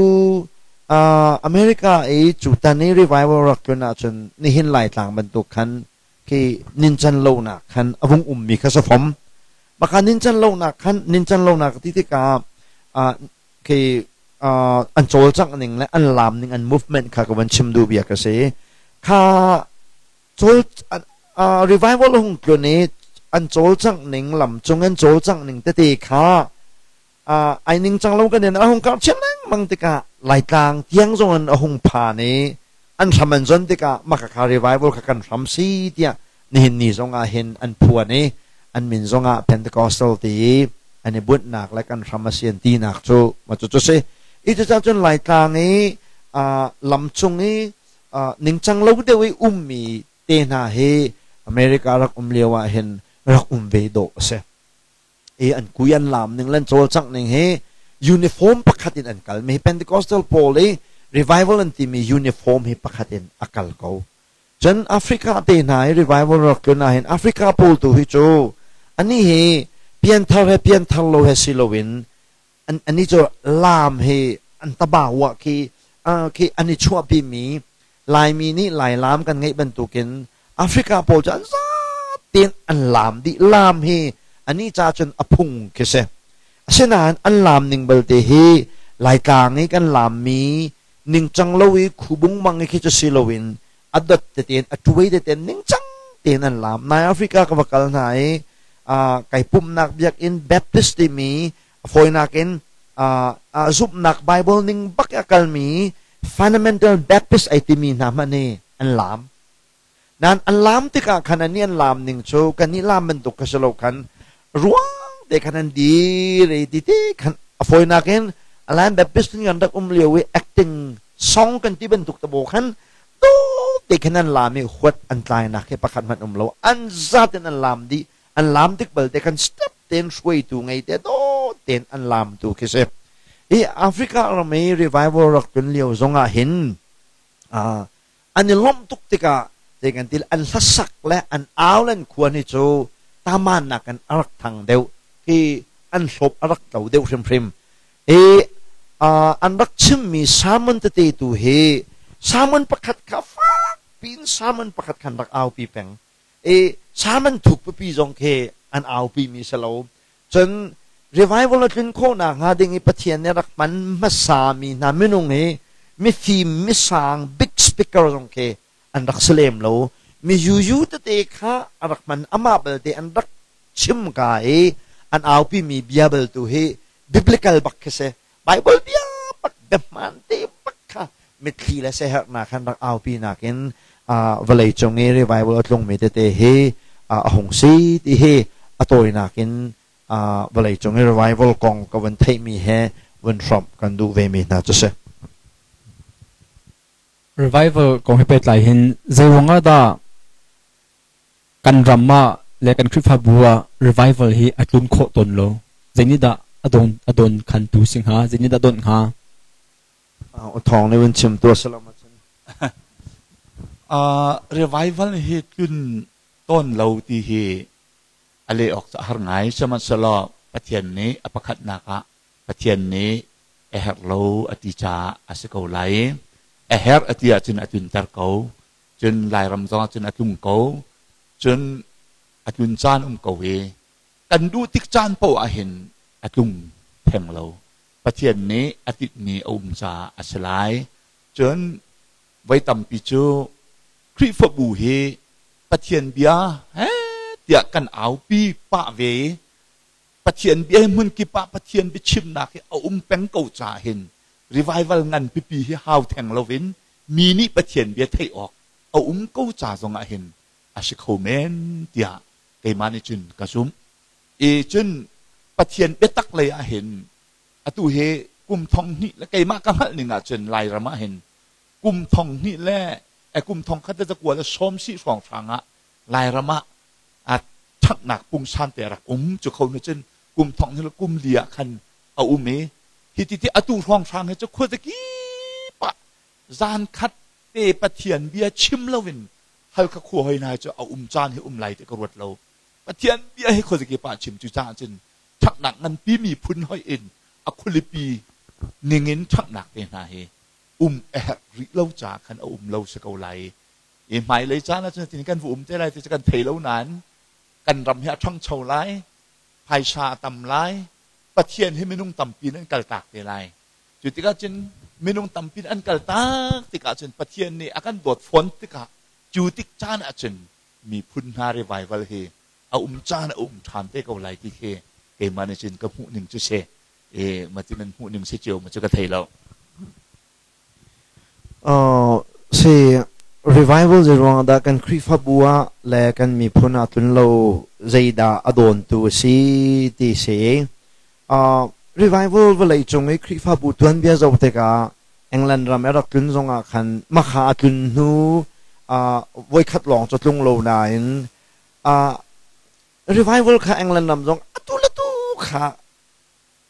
America i cu tan i revival rak tlun ahcun nihin Laitlang bantuk khan khi nincan lonak khan a vung ummi kha si fom. Maka nincan lonak khan nincan lonak ti tikah khi an cawlcangh ning le an laam ning an movement kha ka van chim duh bia ka si. Kha cawl revival hung tlun i an cawlcangh ning lam cung an cawlcangh ning tete kha ai ningcang lo kan in a hung karh chin lengmang tikah Laitlang tiang zong in a hung phan i an hram an zon tikah maka kha revival kha kan hram si tiah nihin ni zong ah hin an phuan i an min zong ah Pentecostal ti i an i bunhnak le kan hram a si an tinak cu ma cu cu si i cucaah cun Laitlang i lam cung i ningcang lo deuh i ummi te hna hi America rak um lio ah hin rak um ve dawh a si. I an kui an lam ning le an cawlcangh ning hi uniform pakhat in an kal mi hi Pentecostal pawl i revival an timi uniform hi pakhat in a kal ko. Cun Africa te hna i revival rak tlun ah hin Africa pawl tu hi cu ani hi pianthar he pianthar lo he si loin an ani cu lam hi an tabawa khi khi an i chuahpi mi Laimi nih Lailam kan ngeih bantukin Africa pawl cu an zatein an laam dih. Laam hi anih ca cun a phung khi si. Asinain an laam ning belte hi Laitlang i kan laammi ningcang lo i khubung mang i khi cu si loin a dot tetein a tuai tetein ningcang tein an laam. Nai Africa ka va kal hna i kai pumhnak biakinn Baptist timi a fawinak in zumhnak Bible ning bak i a kalmi Fundamental Baptist ai timi hna hmanh hi an laam. Nain an laam tikah khan annih an laam ning cu kannih laam bantuk kha si lo khan ruang te khan an dir i ti te khan a fawinak in Alan Baptist kan rak um lio i acting song kan ti bantuk te bo khan to te khan an laam i huat an tlainak hi pakhat hmanh um lo an zat in an laam dih an laam tik bal te khan step ten hruaitu ngei te do ten an laam tu khi si i Africa ram i revival rak tun lio zong ah hin an i lawmh tuk tikah zei kan ti an hlasak le an au le an khuan hi cu taman nakin a rak thang deuh hi an hlawp a rak tlo deuh hrimhrim i an rak chimmi sermon tete tu hi sermon pakhat kha fak piin sermon pakhat khan rak aupi peng i sermon thuk pipi zong khi an aupi mi si lo cun revival a tlun khawhnak hnga ding i Pathian nih rak hman hmasa mi hna minung hi mifim misang big speaker zong khi an rak si lem lo mi yuyu tete kha a rak hman amah belte an rak chim ka i an aupi mi bia bel tu hi biblical bak khi si Bible bia bak biahmaan te bak kha mitthli le siaherhnak khan rak aupi nakin vawlei cung i revival a tlungmi tete hi a hung si ti hi a tawinak in vawlei cung i revival kong ka vun theihmi he vun hrawmh kan duh vemi hna cu si. Revival kong he pehtlai hin zeiruang ah dah kan ram ah le kan Khrihfabu ah revival hi a tlun khawh tawn lo? Zeinih dah a don a don khantu si hnga? Zeinih dah donh hnga? Thawng nih vun chim tuah salam ahcun. Revival hi tlun tawn lo ti hi a leh awk cu a har ngai. Sihmanhsehlaw Pathian nih a pakhatnak ah Pathian nih a herh lo a ti caah a si ko lai. A herh a ti ahcun a tlunter ko. Cun Lairam zong ah cun a tlung ko. Cun a tlun caan um ko i kan duh tik caan paoh ah hin a tlung theng lo. Pathian nih a tinhmi a um caah a si lai. Cun voi tampi cu Khrihfabu hi Pathian bia he tiah kan aupi pah ve i Pathian bia hi hmunkip ah Pathian biachimnak hi a um peng ko caah hin revival ngan pipi hi hau theng loin mi nih Pathian bia theih awk a um ko ca zongah hin a si kho men tiah keimah nih cun ka zumh. I cun Pathian biatak lei ah hin atu hi kum thong hnih le keimah ka hngalh ning ahcun Lairam ah hin kum thong hnih le kum thong khat le zakua le sawm si hrawnghrang ah Lairam ah a ṭhanghnak pungsan te rak um cu kho nu cun kum thong hnih le kum li ah khan a um i hi ti ti atu hrawnghrang hi cu khuazakip ah zan khat te Pathian bia chim loin Halkha khua hoi hna cu a um caan hi um lai ti ka ruat lo. Pathian bia hi khuazakip ah chim cu caah cun ṭhatnak nganpi miphun hoih in a khualipi Ningin ṭhanghnak te hna hi um a herh rih lo caah khan a um lo si ko lai i hmailei caan ahcun tin kan va um te lai ti cu kan thei lo nain kan ram hi a ṭhangcho lai, phaisa a tam lai, Pathian hi minung tampi in an kaltak te lai. Cu tikah cun minung tampi in an kaltak tikah cun Pathian nih a kan dawt fawn tikah cu tik caan ahcun miphun hna revival hi a um caan a um ṭhan te ko lai ti khi keimah nih cun ka hmuh ning cu si. E mati nan hmuh ning si cio ma cu ka thei lo. Si revival zei ruang dah kan Khrihfabu ah le kan miphun ah tlun lo zeidah a dawntu a si ti si. Revival vawlei cung i Khrihfabu tuanbia zoh tikah England ram i rak tlun zongah khan makha a tlun hnu voikhat lawng cu tlung lo nain revival kha England ram zong atu le tu kha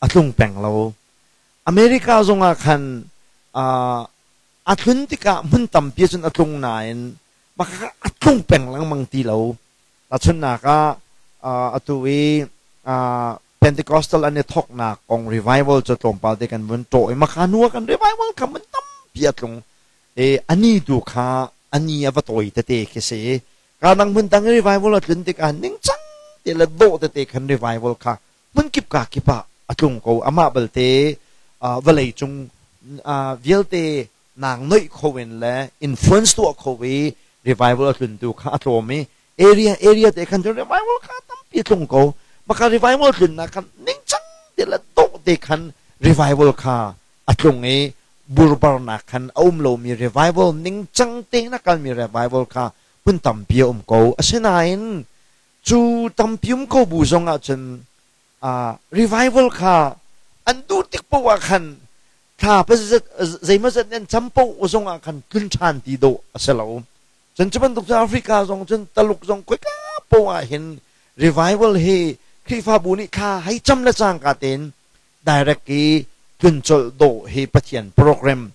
a tlung peng lo. America zongah khan a tlun tikah hmun tampi cun a tlung nain maka a tlung peng lengmang ti lo. Tahchunhnak ah atu i Pentecostal an i thawknak kong revival cu tlawmpal te kan vun ṭawh i maka hnu ah kan revival kha hmun tampi a tlung. I ani tu kha ani a va tawi tete khi si. Ka dang hmun dang i revival a tlun tikah ningcang te le dawh tete khan revival kha hmunkip ka kip ah a tlung ko. Amah balte vawlei cung vialte nang noih kho in le influence tuah kho i revival a tluntu kha a tlawm i area area te khan cun revival kha tampi a tlung ko. Maka revival tlunnak khan ningcang te le dawh te khan revival kha a tlung i burbarnak khan a um lomi revival ningcang tein a kalmi revival kha hmun tampi a um ko. Asinain cu tampi um ko bu zong ahcun revival kha an duh tik paoh ah khan thla zeimawzat an cam paoh zong ah khan tlun ṭhan ti dawh a si lo. Cun cu bantuk cu Africa zong cun Taluk zong khoika paoh ah hin revival hi Khrihfabu nih thla hei cam le cangka tein direct i tlun colh dawh hi Pathian program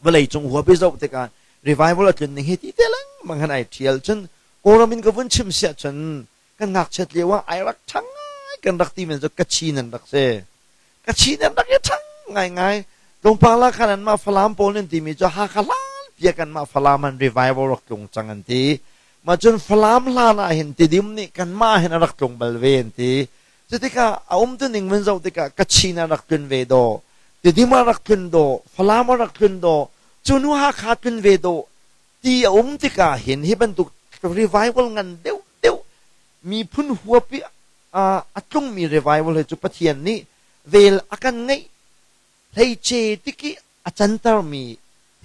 vawlei cung huap i zoh tikah revival a tlun ning hi ti te lengmang han ai ṭhial. Cun Kawlram in ka vun chim siah cun kan ngakchiat lio ah ai rak ṭhang ngai kan rak ti men cu Kachin an rak si. Kachin an rak i ṭhang ngaingai. Tlawmpal ah khan anmah Falam pawl nan timi cu Hakha hlan pia kanmah Falam an revival rak tlung cang an ti. Mah cun Falam hlan ah hin Tidim nih kanmah hin a rak tlung bal ve an ti. Cutikah a um tu ning vun zoh tikah Kachin a rak tlun ve dawh, Tidim a rak tlun dawh, Falam a rak tlun dawh, cu nu Hakha tlun ve dawh ti a um tikah hin hi bantuk revival ngan deuh deuh miphun huap i a tlungmi revival hi cu Pathian nih vel a kan ngeih hleice tiki a cantermi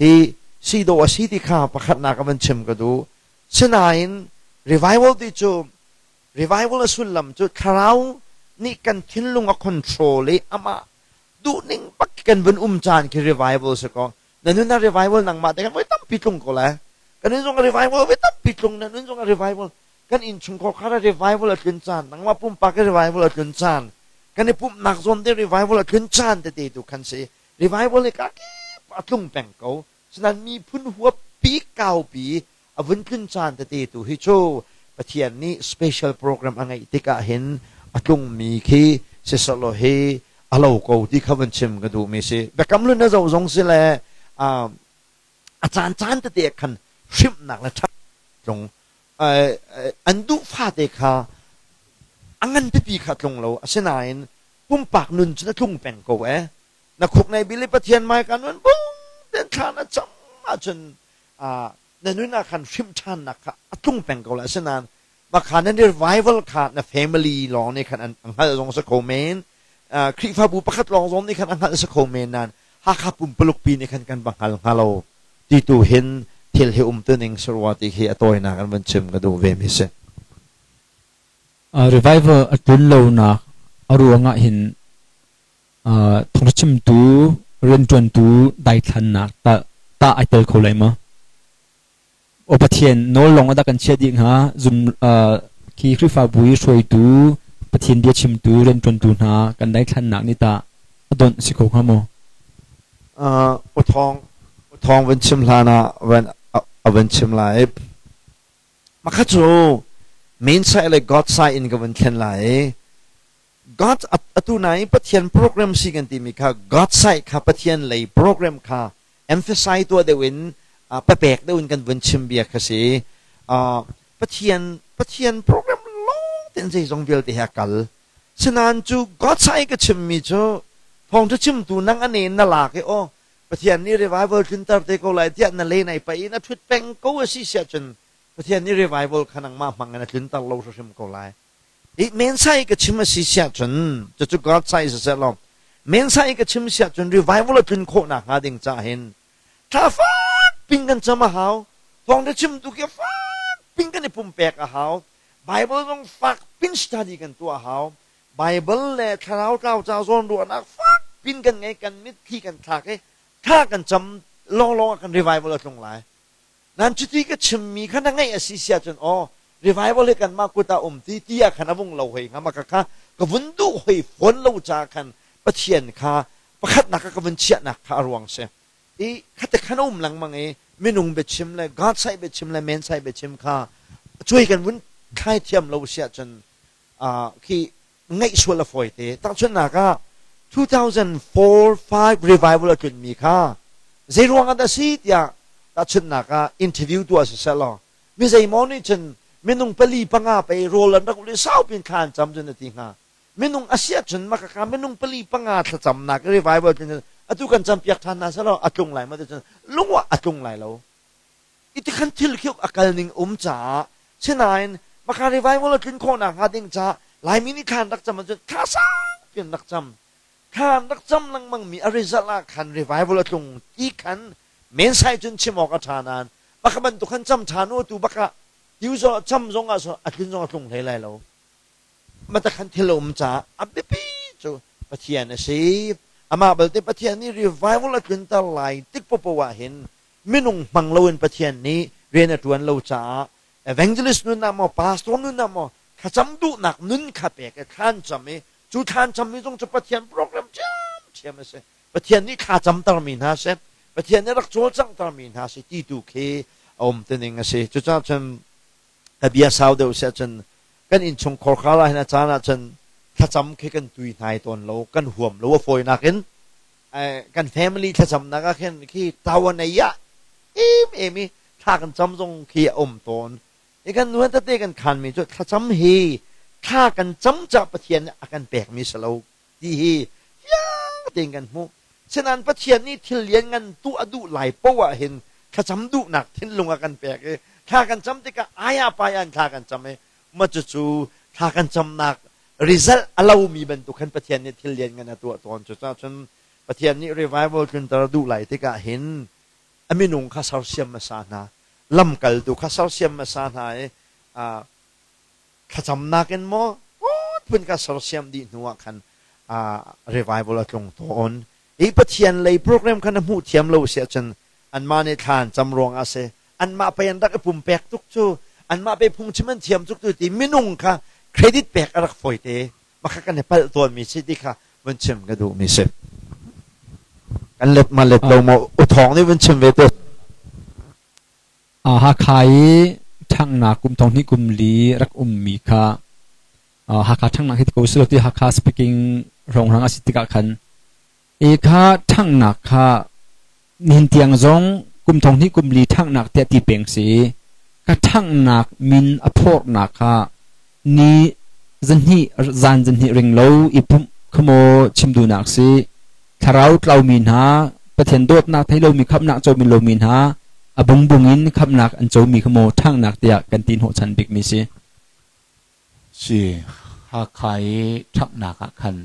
hi si dawh a si ti kha pakhatnak a van chim ka duh. Sinain revival ti cu revival a sullam cu thlarau nih kan thinlung a control i amah duhning bak kan vun um caan khi revival si ko. Na nun ah revival nangmah te kan voi tampi tlung ko lai. Kan nun zong a revival voi tampi tlung, na nun zong a revival. Kan innchungkhar kha revival a tlun caan, nangmah pumpak i revival a tlun caan, kan i pumhnak zawn te revival a tlun caan tete tu khan si. Revival hi ka kip a tlung peng ko. Sinain miphun huap pi kaupi a vun tlun caan tete tu hi cu Pathian nih special program a ngeih tikah hin a tlungmi khi siselaw hi a lo ko ti kha vun chim ka duhmi si. Biakam hlun na zoh zong si le a caan caan tete ah khan hrimhnak le ṭhat tlung an duh fate kha a ngan pipi kha tlung lo. Asinain pumpak nun cun a tlung peng ko eh. Na khuk nei bil i Pathian mai ka nun bung ten thla na cam ahcun na nun ah khan hrimh ṭhannak kha a tlung peng ko lai. Asinain mah kha nan revival kha na family lawng nih khan an hngalh zong si kho men, Khrihfabu pakhat lawng zong nih khan a hngalh si kho men nain Hakha pumpaluk pi nih khan kan va hngal hnga lo ti tu hin thil hi um tu ning sarua ti khi a tawinak an van chim ka duh ve mi si. Revival a tlun lonak a ruangah hin thawngchimtu rianṭuantu daithlannak tah ai tel kho lai maw? Aw Pathian nawl lawng ah dah kan chiah dih hnga? Zum khi Khrihfabu i hruaitu, Pathian bia chimtu, rianṭuantu hna kan daithlannak nih tah a donh si kho hnga maw? Uthawng uthawng van chim hlan ah van a van chim lai. Makha cu main side le God side in ka van thlen lai. God Atu nai Pathian program si kan timi kha God side kha Pathian lei program kha emphasize tuah deuh in papek deuh in kan vun chim bia kha si. Pathian Pathian program lawng ten zeizong vialte he a kal. Sinain cu God side ka chimmi cu thawngtha chimtu nang ane na lak i aw Pathian nih revival tlunter te ko lai tiah na le nai pa in a thut peng ko a si siah cun Pathian nih revival kha nangmah hmang in a tlunter lo hrim ko lai. I mensa i ka chim a si siah cun cucu God sai siseh law mensa i ka chim siah cun revival a tlun khawh nakhnga ding ca hin thla fak ping kan cam a hau. Thawngtha chimtu khi fak ping kan i pumpek a hau. Bible zong fak pin study kan tuah a hau. Bible le thlarau tlau ca zawn ruahnak fak pin kan ngei kan mitthli kan thlak i thla kan cam lawnglawng ah kan revival a tlung lai. Nan cuti ka chimmi kha na ngaih a si si ahcun aw revival hi kanmah kut ah um ti ti ah khan a vung lo hoi hnga ma ka kha ka vun duh hoi fawn lo ca khan Pathian kha pakhatnak ah ka vun chiahnak kha a ruang si. I khate khan a um lengmang i minung biachim le God sai biachim le men sai biachim kha cuai kan vun thlai thiam lo si ahcun khi ngaih sual a fawi te. Tahchunhnak ah 2004-5 revival a tlunmi kha zei ruang ah dah si tiah tahchunhnak ah interview tuah siseh law mi zeimaw nih cun minung pali panga pei rawl an rak ul i saupi in thla an cam cun a ti hnga. Minung a si ahcun maka minung pali panga thlacamnak revival tlun atu kan campiak ṭhan hna seh law a tlung lai ma ti cun lungwah a tlung lai lo. Iti khan thil khi a kal ning um caah sinain maka revival a tlun khawh nakhnga ding caah Laimi nih thla an rak cam ahcun thla saupi an rak cam. Thla an rak cam lengmang mi a result ah khan revival a tlung ti khan mensai cun chim awk a ṭha nain baka bantuk khan cam ṭhan u tu baka tiu zong cam zong ah a tlun zong a tlung hlei lai lo. Mata khan thil a um caah a biapi cu Pathian a si. Amah balte Pathian nih revival a tlunter lai tik popo ah hin minung hmang loin Pathian nih rian a ṭuan lo caah evangelist nun ah maw pastor nun ah maw thlacam duhnak nun kha pek i thlan cam i cu thlan cammi zong cu Pathian program ṭhiamṭhiam a si. Pathian nih thla camtermi hna si. Pathian nih rak cawlcanghtermi hna si ti tu khi a um tining a si. Cucaah cun ka bia sau deuh si ahcun kan innchungkhar khar ah hin a caan ahcun thlacam khi kan tui hnai tawn lo, kan huam lo a fawinak in kan family thlacamnak ah khin khi tawan ei ah em em i thla kan cam zong khi a um tawn i kan nuan tete kan khanmi cu thlacam hi thla kan cam ca Pathian nih a kan pekmi si lo ti hi fiang tein kan hmuh sinain Pathian nih thil lian ngan tuah a duh lai poah ah hin thlacam duhnak thinlung a kan pek i thla kan cam tikah aya paya in thla kan cam i ma cucu thla kan camnak result a lomi bantuk khan Pathian nih thil lianngan a tuah tawn. Cucaah cun Pathian nih revival tlunter a duh lai tikah hin a minung kha sersiam hmasa hna, lamkaltu kha sersiam hmasa hna i thlacamnak in maw phun kha sersiam dih hnu ah khan revival a tlung tawn. Hi Pathian lei program kha na hmuh thiam lo si ahcun anmah nih thla an cam ruangah a si. Anmah pei an rak i pumpek tuk cu anmah pei phungchim an thiam tuk tu ti minung kha credit pek a rak fawi te. Mah kha kan i palh tawnmi si ti kha vun chim ka duhmi si. Kan let ma let lo maw u thawng nih vun chim ve te. Hakha i ṭhanghnak kum thong hnih kum li rak ummi kha Hakha ṭhanghnak hi ti ko silo ti Hakha speaking hrawnghrang a si tikah khan e kha ṭhanghnak kha nihin tiang zong kum thong hnih kum li ṭhanghnak tiah ti peng si ka ṭhanghnak min a phornak kha ni zahnih zan zahnih ring lo i pumh kha maw chim duhnak si thlarau tlaumi hna Pathian dawtnak thei lomi khamhnak comi lomi hna a bungbung in khamhnak an comi kha maw ṭhanghnak tiah kan ti hnawhchan bikmi si. Si Hakha i ṭhanghnak ah khan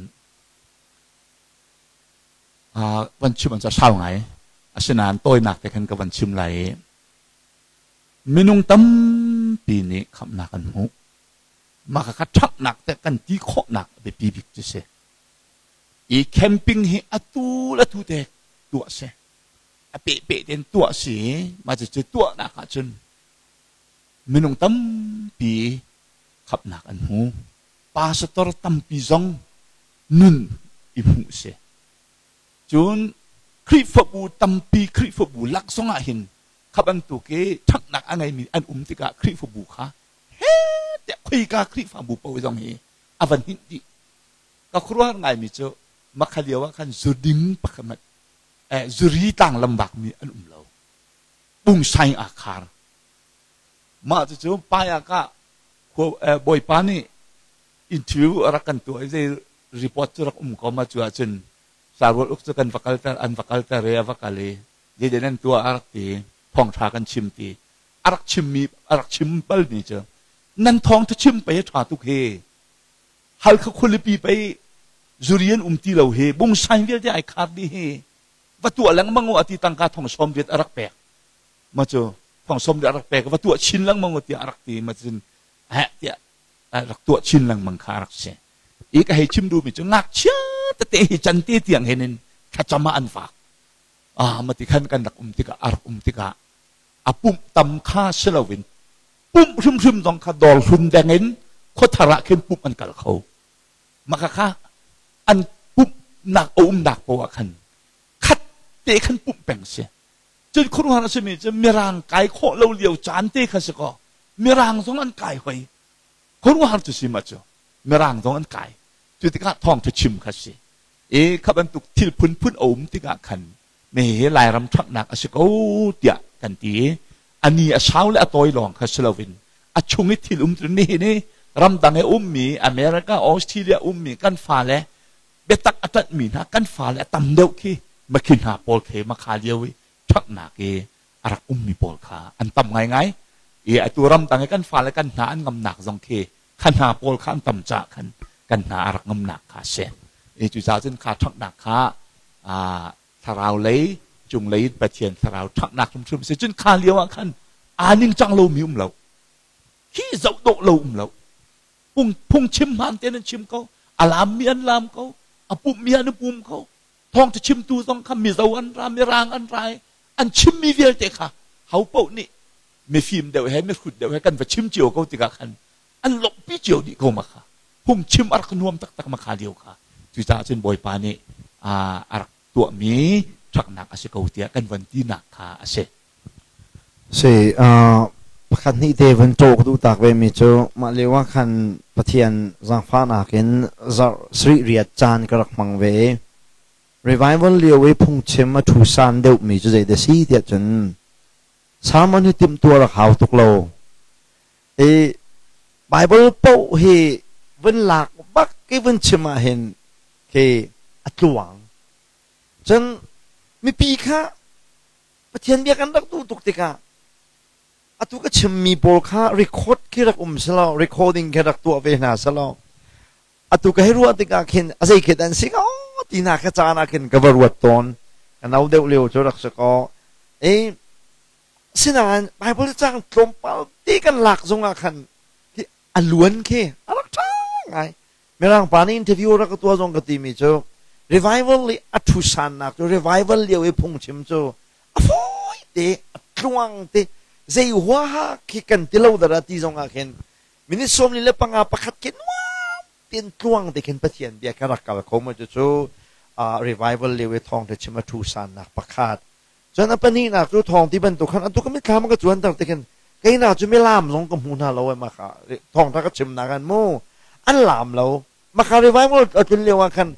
van chim an ca sau ngai. Asinain tawinak te khan ka van chim lai i minung tampi nih khamhnak an hmuh. Mah kha ṭhanghnak te kan ti khawhnak a biapi bik cu si. I camping hi atu le atu te tuah si. A pehpeh tein tuah si. Mah cucu tuahnak ahcun minung tampi khamhnak an hmu. Pastor tampi zong nun i hmuh si. Cun Khrihfabu tampi Khrihfabu lak zong ah hin kha bantuk i ṭhanghnak a ngeimi an um tikah Khrihfabu kha he tiah khoika Khrihfabu paoh zong hi a van hinh dih. Ka khuaruahhar ngaimi cu makha lio ah khan zuding pakhat zuri tlang lambak mi an um lo. Pungsaing aa khar. Mah cucu Payaka bawipa nih interview a rak kan tuah i zei report cu rak um ko ma cu ahcun Sarual uk cu kan va kalter an va kalter i a va kal i zeidah nan tuah a rak ti thawngṭha kan chim ti a rak chimmi a rak chim balmi cu nan thawngṭha chim pei a ṭha tuk hi Halkha khualipi pei zuri an um ti lo hi bungsain vialte ai khar dih hi va tuah lengmang u ati tangka thong sawm riat a rak pek ma cu thong sawm riat a rak pek va tuah chin lengmang u tiah a rak ti ma cun eh tiah a rak tuah chin lengmang kha a rak si i ka hei chim duhmi cu ngakchia tete hi can te tiang hin in thlacam ah an vak ah ma ti khan kan rak um tikah a rak um tikah a pumh tam kha si loin pumh hrimhrim zong kha dawr hlun deng in khuathar ah khin pumh an kal kho maka kha an pumhnak a umnak poah ah khan khat te khan pumh peng si cun khuaruahhar a simi cu mirang kai khawh lo lio caan te kha si kaw mirang zong an kai hoi khuaruahhar cu si ma cu mirang zong an kai cu tikah thawngṭha chim kha si i kha bantuk thil phunphun a um tikah khan me hi Lairam ṭhangnak a si ko tiah kan ti i a ni a sau le a tawi lawng kha si loin a chung i thil um ni hi ni ramdang i ummi America Australia ummi kan fale biatak a ṭanhmi hna kan fale a tam deuh khi makhi hna pawl khi makha lio i ṭhanghnak i a rak ummi pawl kha an tam ngaingai i atu ramdang i kan fale kan hna an ngamnak zong khi kha hna pawl kha an tam caah khan kan hna a rak ngamnak kha a si. I cucaah cun kha ṭhanghnak kha thlarau lei cunglei in Pathian thlarau ṭhanghnak hrimhrim si. Cun kha lio ah khan aa ningcang lomi um lo. Khi zoh dawh lo um lo. Phung phungchim hmaan tein an chim ko. A laammi an laam ko. A pummi an i pum ko. Thawngṭha chimtu zong kha Mizo an ra, Mirang an ra i an chimmi vialte kha ho paoh nih mifim deuh he mihrut deuh he kan va chim cio ko tikah khan an lawmhpi cio dih ko ma kha phungchim a rak nuam taktak ma kha lio kha cucaah cun Bawipa nih a rak tuahmi ṭhaknak a si ko tiah kan von tinak kha a si. Si pakhat hnih te van ṭawk duh tak ve mi cu mah lio ah khan Pathian zaangfahnak in zarh sarih riat caan ka rak hmang ve i revival lio i phungchim a ṭhu san deuh mi cu zei dah si tiah cun sermon hi timhtuah rak hau tuk lo. I Bible paoh hi vun lak bak i vun chim ahhin khi a tluang. Cun mipi kha Pathian bia kan rak duh tuk tikah atu ka chimmi pawl kha record khi rak um selaw recording khi rak tuah ve hna selaw atu ka hei ruah tikah khin a zei khi dan si ko ti hna kha caan ah khin ka va ruat tawn ka no deuh lio cu rak si ko i Asinain Baibal cang tlawmpal te kan lak zongah khan khi a luan khi a rak ṭha ngai. Mirang pa nih interview rak ka tuah zong ka timi cu revival i a ṭhusannak cu revival lio i phungchim cu a fawi te a tluang te zei huaha khi kan ti lo dara ti zongah khin minute 45 pakhat khi nuam tein tluang te khin Pathian bia ka rak kal kho ma cu revival lio i thawngṭha chim a ṭhusannak pakhat. Cun a pahnihnak cu thawng ti bantuk khan atu ka mitthlam a ka cuanter ti khin keinak cu milaam zong ka hmu hna lo ai maka thawngṭha ka chimnak an mu an laam lo maka revival a tlun lio ah khan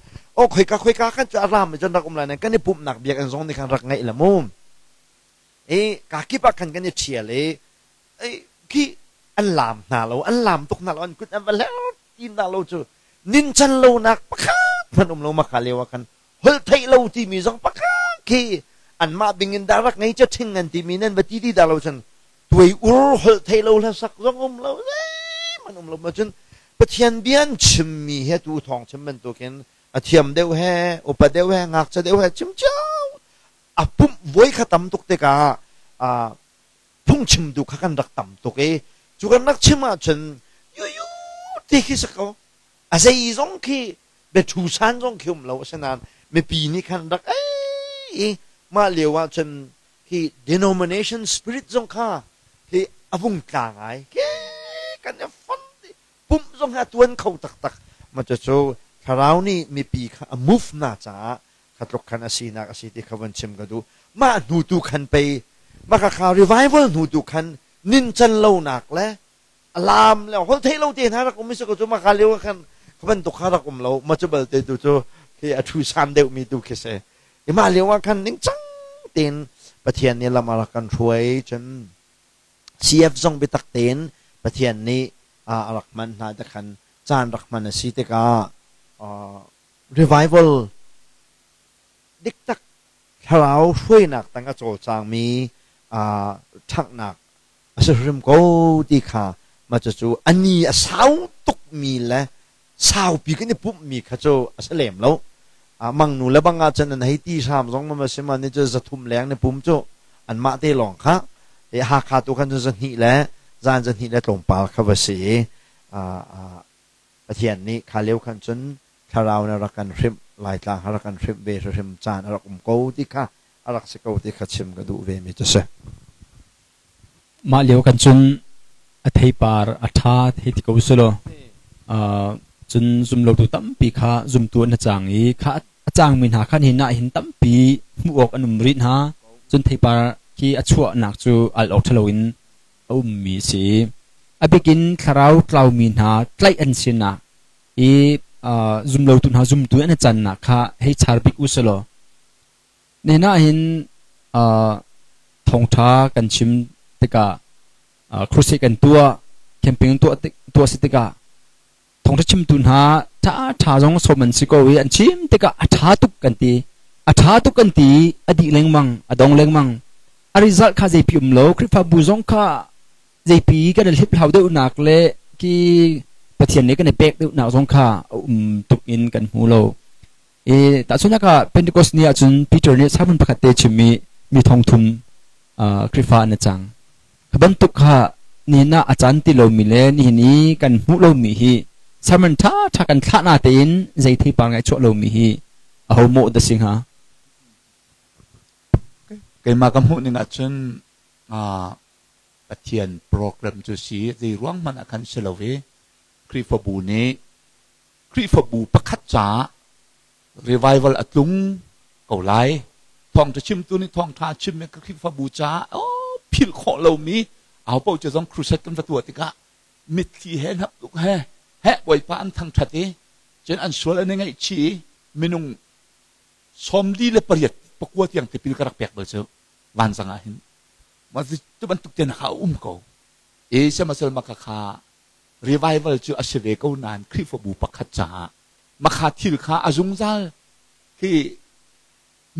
o khoika khoika khan cu a ram mi cun rak um lai nan kan i pumhnak biakinn zong nih khan rak ngeih la mu i ka kip ah khan kan i ṭhial i khi an laam hna lo an laam tuk hna lo an kut an va hler ti hna lo cu nincan lonak pakhat hmanh um lo maka lio ah khan holh theih lo timi zong pakhat khi anmah bing in dah rak ngei ca ṭhing an timi nan va ti ti dah lo cun tuai ur holh theih lo hlasak zong um lo zeihmanh um lo ma cun Pathian bia an chimmi he tu thawng chim bantukin a thiam deuh he upa deuh he ngakchia deuh he chim cio a pumh voi kha tam tuk tikah phungchimtu kha kan rak tam tuk i cu kan rak chim ahcun yuyu ti khi si ko a zei zong khi biathu san zong khi um lo asinain mipi nih khan rak ei i mah lio ah cun hi denomination spirit zong kha hi a vung tla ngai ke kan i fon pumh zong hi a tuan kho taktak ma cu thlarau nih mipi kha a move na caah kha tluk khan a sinak a si ti kha von chim ka duh mah hnu tu khan pei maka kha revival hnu tu khan nincan lonak le a laam le holh theih lo te hna rak um i si ko cu maka lio ah khan Kha bantuk kha rak um lo. Ma cu balte tu cu khi a thu san deuhmi tu khi si. I mah lio ah khan ningcang tein Pathian nih lam a rak kan hruai. Cun CF zong biatak tein Pathian nih a rak hman hna te khan caan rak hman a si tikah revival diktak thlarau hruainak tang a cawlcangmi ṭhanghnak a si hrim ko ti kha mah cucu a ni a sau tukmi le saupi kan i pumhmi kha cu a si lem lo. Mangnu le bang ah cun an hei ti hram zong ma si ma ni cu 300 leng ni pum cu anmah te lawng kha Hakha tu khan cun 200 le zan 200 le tlawmpal kha va si i Pathian nih kha lio khan cun thlarau na rak kan hrimh Laitlang kha rak kan hrimh ve hrim caan a rak um ko ti kha a rak si ko ti kha chim ka duh ve mi cu si. Mah lio kan cun a theipar a ṭha hei ti ko selaw cun zumlotu tampi kha zumtu an cang i kha a cangmi hna kha nihin ah hin tampi hmuh awk an um rih hna. Cun theipar khi a chuahnak cu al awk ṭha loin a ummi a si. A bikin thlarau tlaumi hna tlaih an sinak i zumlotu hna zumtu an i cannak kha hei char bik u selaw Nihin ah hin thawngṭha kan chim tikah crusade kan tuah, camping tuah tuah si tikah thawngṭha chimtu hna ṭha zong sawm an si ko i an chim tikah a ṭha tuk kan ti. A ṭha tuk kan ti a dih lengmang, a dong lengmang. A result kha zeipi um lo. Khrihfabu zong kha zeipi kan i hliphlau deuhnak le ki Pathian nih kan i pek deuhnak zong kha a um tuk in kan hmu lo. I tahchunhnak ah Pentecost ni ahcun Peter nih sermon pakhat te chim i mi 3000 Khrihfa an i cang. Kha bantuk kha nihin ah a caan ti lomi le nihin i kan hmuh lomi hi sermon ṭha ṭha kan thlah na tein zei theipar ngai chuah lomi hi aho mawh dah si hnga? Keimah ka hmuh ning ahcun Pathian program cu si zei ruang hmanh ah khan si lo i Khrihfabu nih Khrihfabu pakhat caah revival a tlung ko lai. Thawngṭha chimtu nih thawngṭha a chimmi ka Khrihfabu caah oh, philh khawh lomi aho paoh cu zong crusade kan va tuah tikah mitthli he hnapduk he he Bawipa an thangṭhat i cun an sual an i ngaihchih i minung 48 pakua tiang tipil ka rak pek bal cu vanzang ah hin mah cu bantuk te kha a um ko i sihmanhsehlaw mah kha revival cu a si ve ko nain Khrihfabu pakhat caah makha thil kha a zungzal khi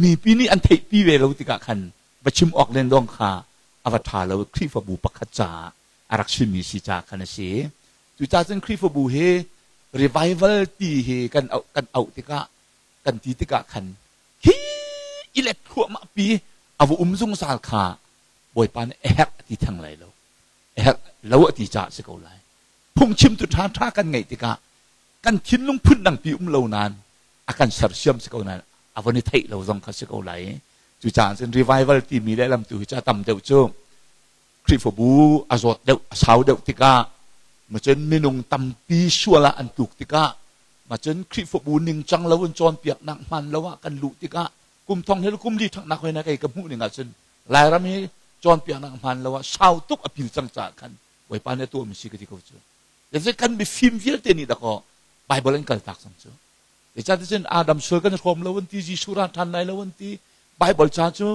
mipi nih an theihpi ve lo tikah khan va chim awk len dong kha a va ṭha lo. Khrihfabu pakhat caah a rak chimmi si caah khan a si. Cucaah cun Khrihfabu hi revival ti hi kan auh kan auh tikah kan ti tikah khan hi i let thluahmah pi a va um zungzal kha Bawipa nih a herh a ti theng lai lo. A herh lo a ti caah si ko lai. Phungchimtu ṭhaṭha kan ngeih tikah kan thinlung phun dangpi um lo nain a kan sersiam si ko nain a von i theih lo zong kha si ko lai. Cucaah cun revival timi lehlam tu hi cu a tam deuh cu Khrihfabu a zawt deuh a sau deuh tikah macun minung tampi sual ah an tluk tikah macun Khrihfabu ningcang lo in cawnpiaknak hmaan lo ah kan luh tikah kum thong he kum li ṭhangnak hoi na kei ka hmuh ning ahcun Lairam hi cawnpiaknak hmaan lo ah sau tuk a pil cang caah khan Bawipa nih a tuahmi si ka ti ko cu. Zeicah kan mifim vialte nih dakaw Bible an kaltak cang cu. Zeicahtiah Adam sual kan i hrawm lo an ti, Jesuh ra ṭhan lai lo an ti. Bible ca cu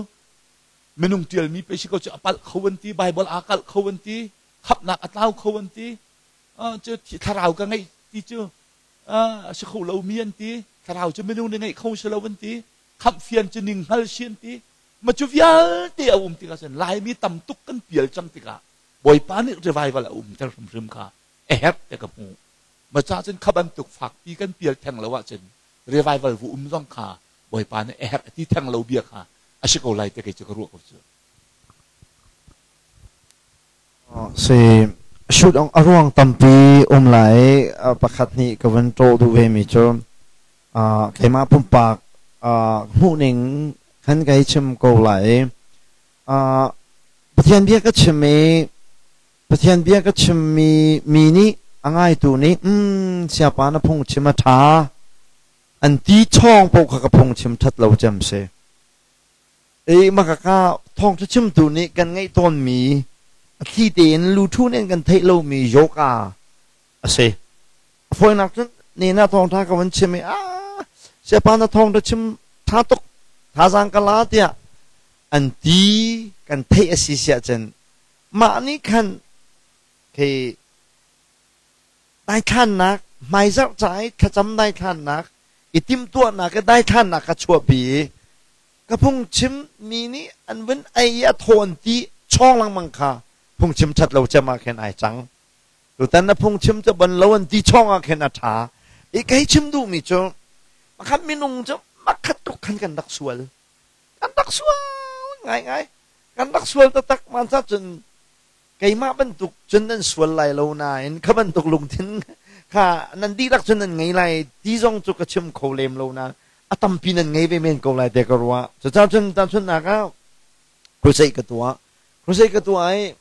minung ṭialmi pei si ko cu a palh kho an ti, Bible aa kalh kho an ti, khamhnak a tlau kho an ti. Cu thlarau ka ngeih ti cu a si kho lomi an ti. Thlarau cu minung nih ngeih kho si lo an ti. Khamh fian cu ning hngal si an ti. Ma cu vialte a um tikah cun Laimi tam tuk kan pial cang tikah Bawipa nih revival a umter hrimhrim kha a herh te ka hmuh. Ma ca cun kha bantuk fakpi kan pial theng lo ahcun revival vu um zong kha Bawipa nih a herh a ti theng lo bia kha a si ko lai te kei cu ka ruah ko cu. Si shoot a ruang tampi um lai. Pakhat nih ka van ṭawh duh ve mi cu keimah pumpak hmuhning khan ka hei chim ko lai. Pathian bia ka chim i Pathian bia ka chimmi mi nih a ngaitu nih siapa na phungchim a ṭha an ti chawng paoh kha ka phungchim ṭhat lo cem si. I makaka thawngṭha chimtu nih kan ngeih tawnmi a thli tein luṭhu nih an kan theih lomi yoga a si. A fawinak cun Ni na thawngtha ka van chim i a siapa na thawngtha chim tha tuk thazaang ka la tiah an ti kan theih a si siah cun mah nih khan khi daithlannak hmaizarh ca i thlacam daithlannak i timhtuahnak i daithlannak ka chuahpi i ka phungchim mi nih an vun ei i a thaw an ti chawng lengmang kha phungchim ṭhat lo cem ah khin ai cang. Tutan na phungchim cu bon lo an ti chawng ah khin a ṭha. I kei chim duhmi cu pakhat minung cu makhat tuk khan kan rak sual. Kan rak sual ngaingai. Kan rak sual taktak man ca cun keimah bantuk cun nan sual lai lo nain kha bantuk lungthin kha nan dihlak cun nan ngei lai ti zong cu ka chim kho lem lo nain a tampi nan ngei ve men ko lai te ka ruah. Cucaah cun tahchunhnak ah crusade ka tuah. Crusade ka tuah i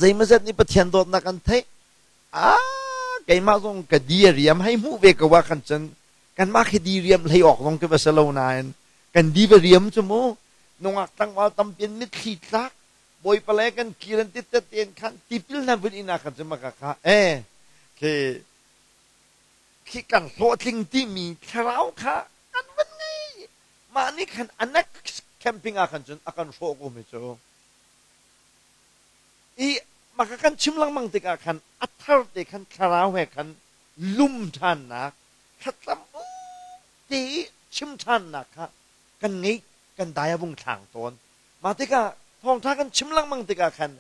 zeimazet nih Pathian dawtnak an theih. Keimah zong ka di a riam hei hmuh ve ko ah khan cun kanmah khi di riam hlei awk zong ka va si lo nain kan di va riam cu mu nungak tlangval tampi an mitthli tlak Bawipa le kan kir an ti tein khan tipil hna vun inn ah khan cun maka kha e khi khi kan hlawhtling timi thlarau kha kan van ngei. Mah nih khan a next camping ah khan cun a kan hrawh ko mi cu. I maka kan chim lengmang tikah khan a thar te khan thlarau he khan lum ṭhannak thlacam te i chim ṭhannak kha kan ngei kan dai a vung thlang tawn. Mah tikah thawngṭha kan chim lengmang tikah khan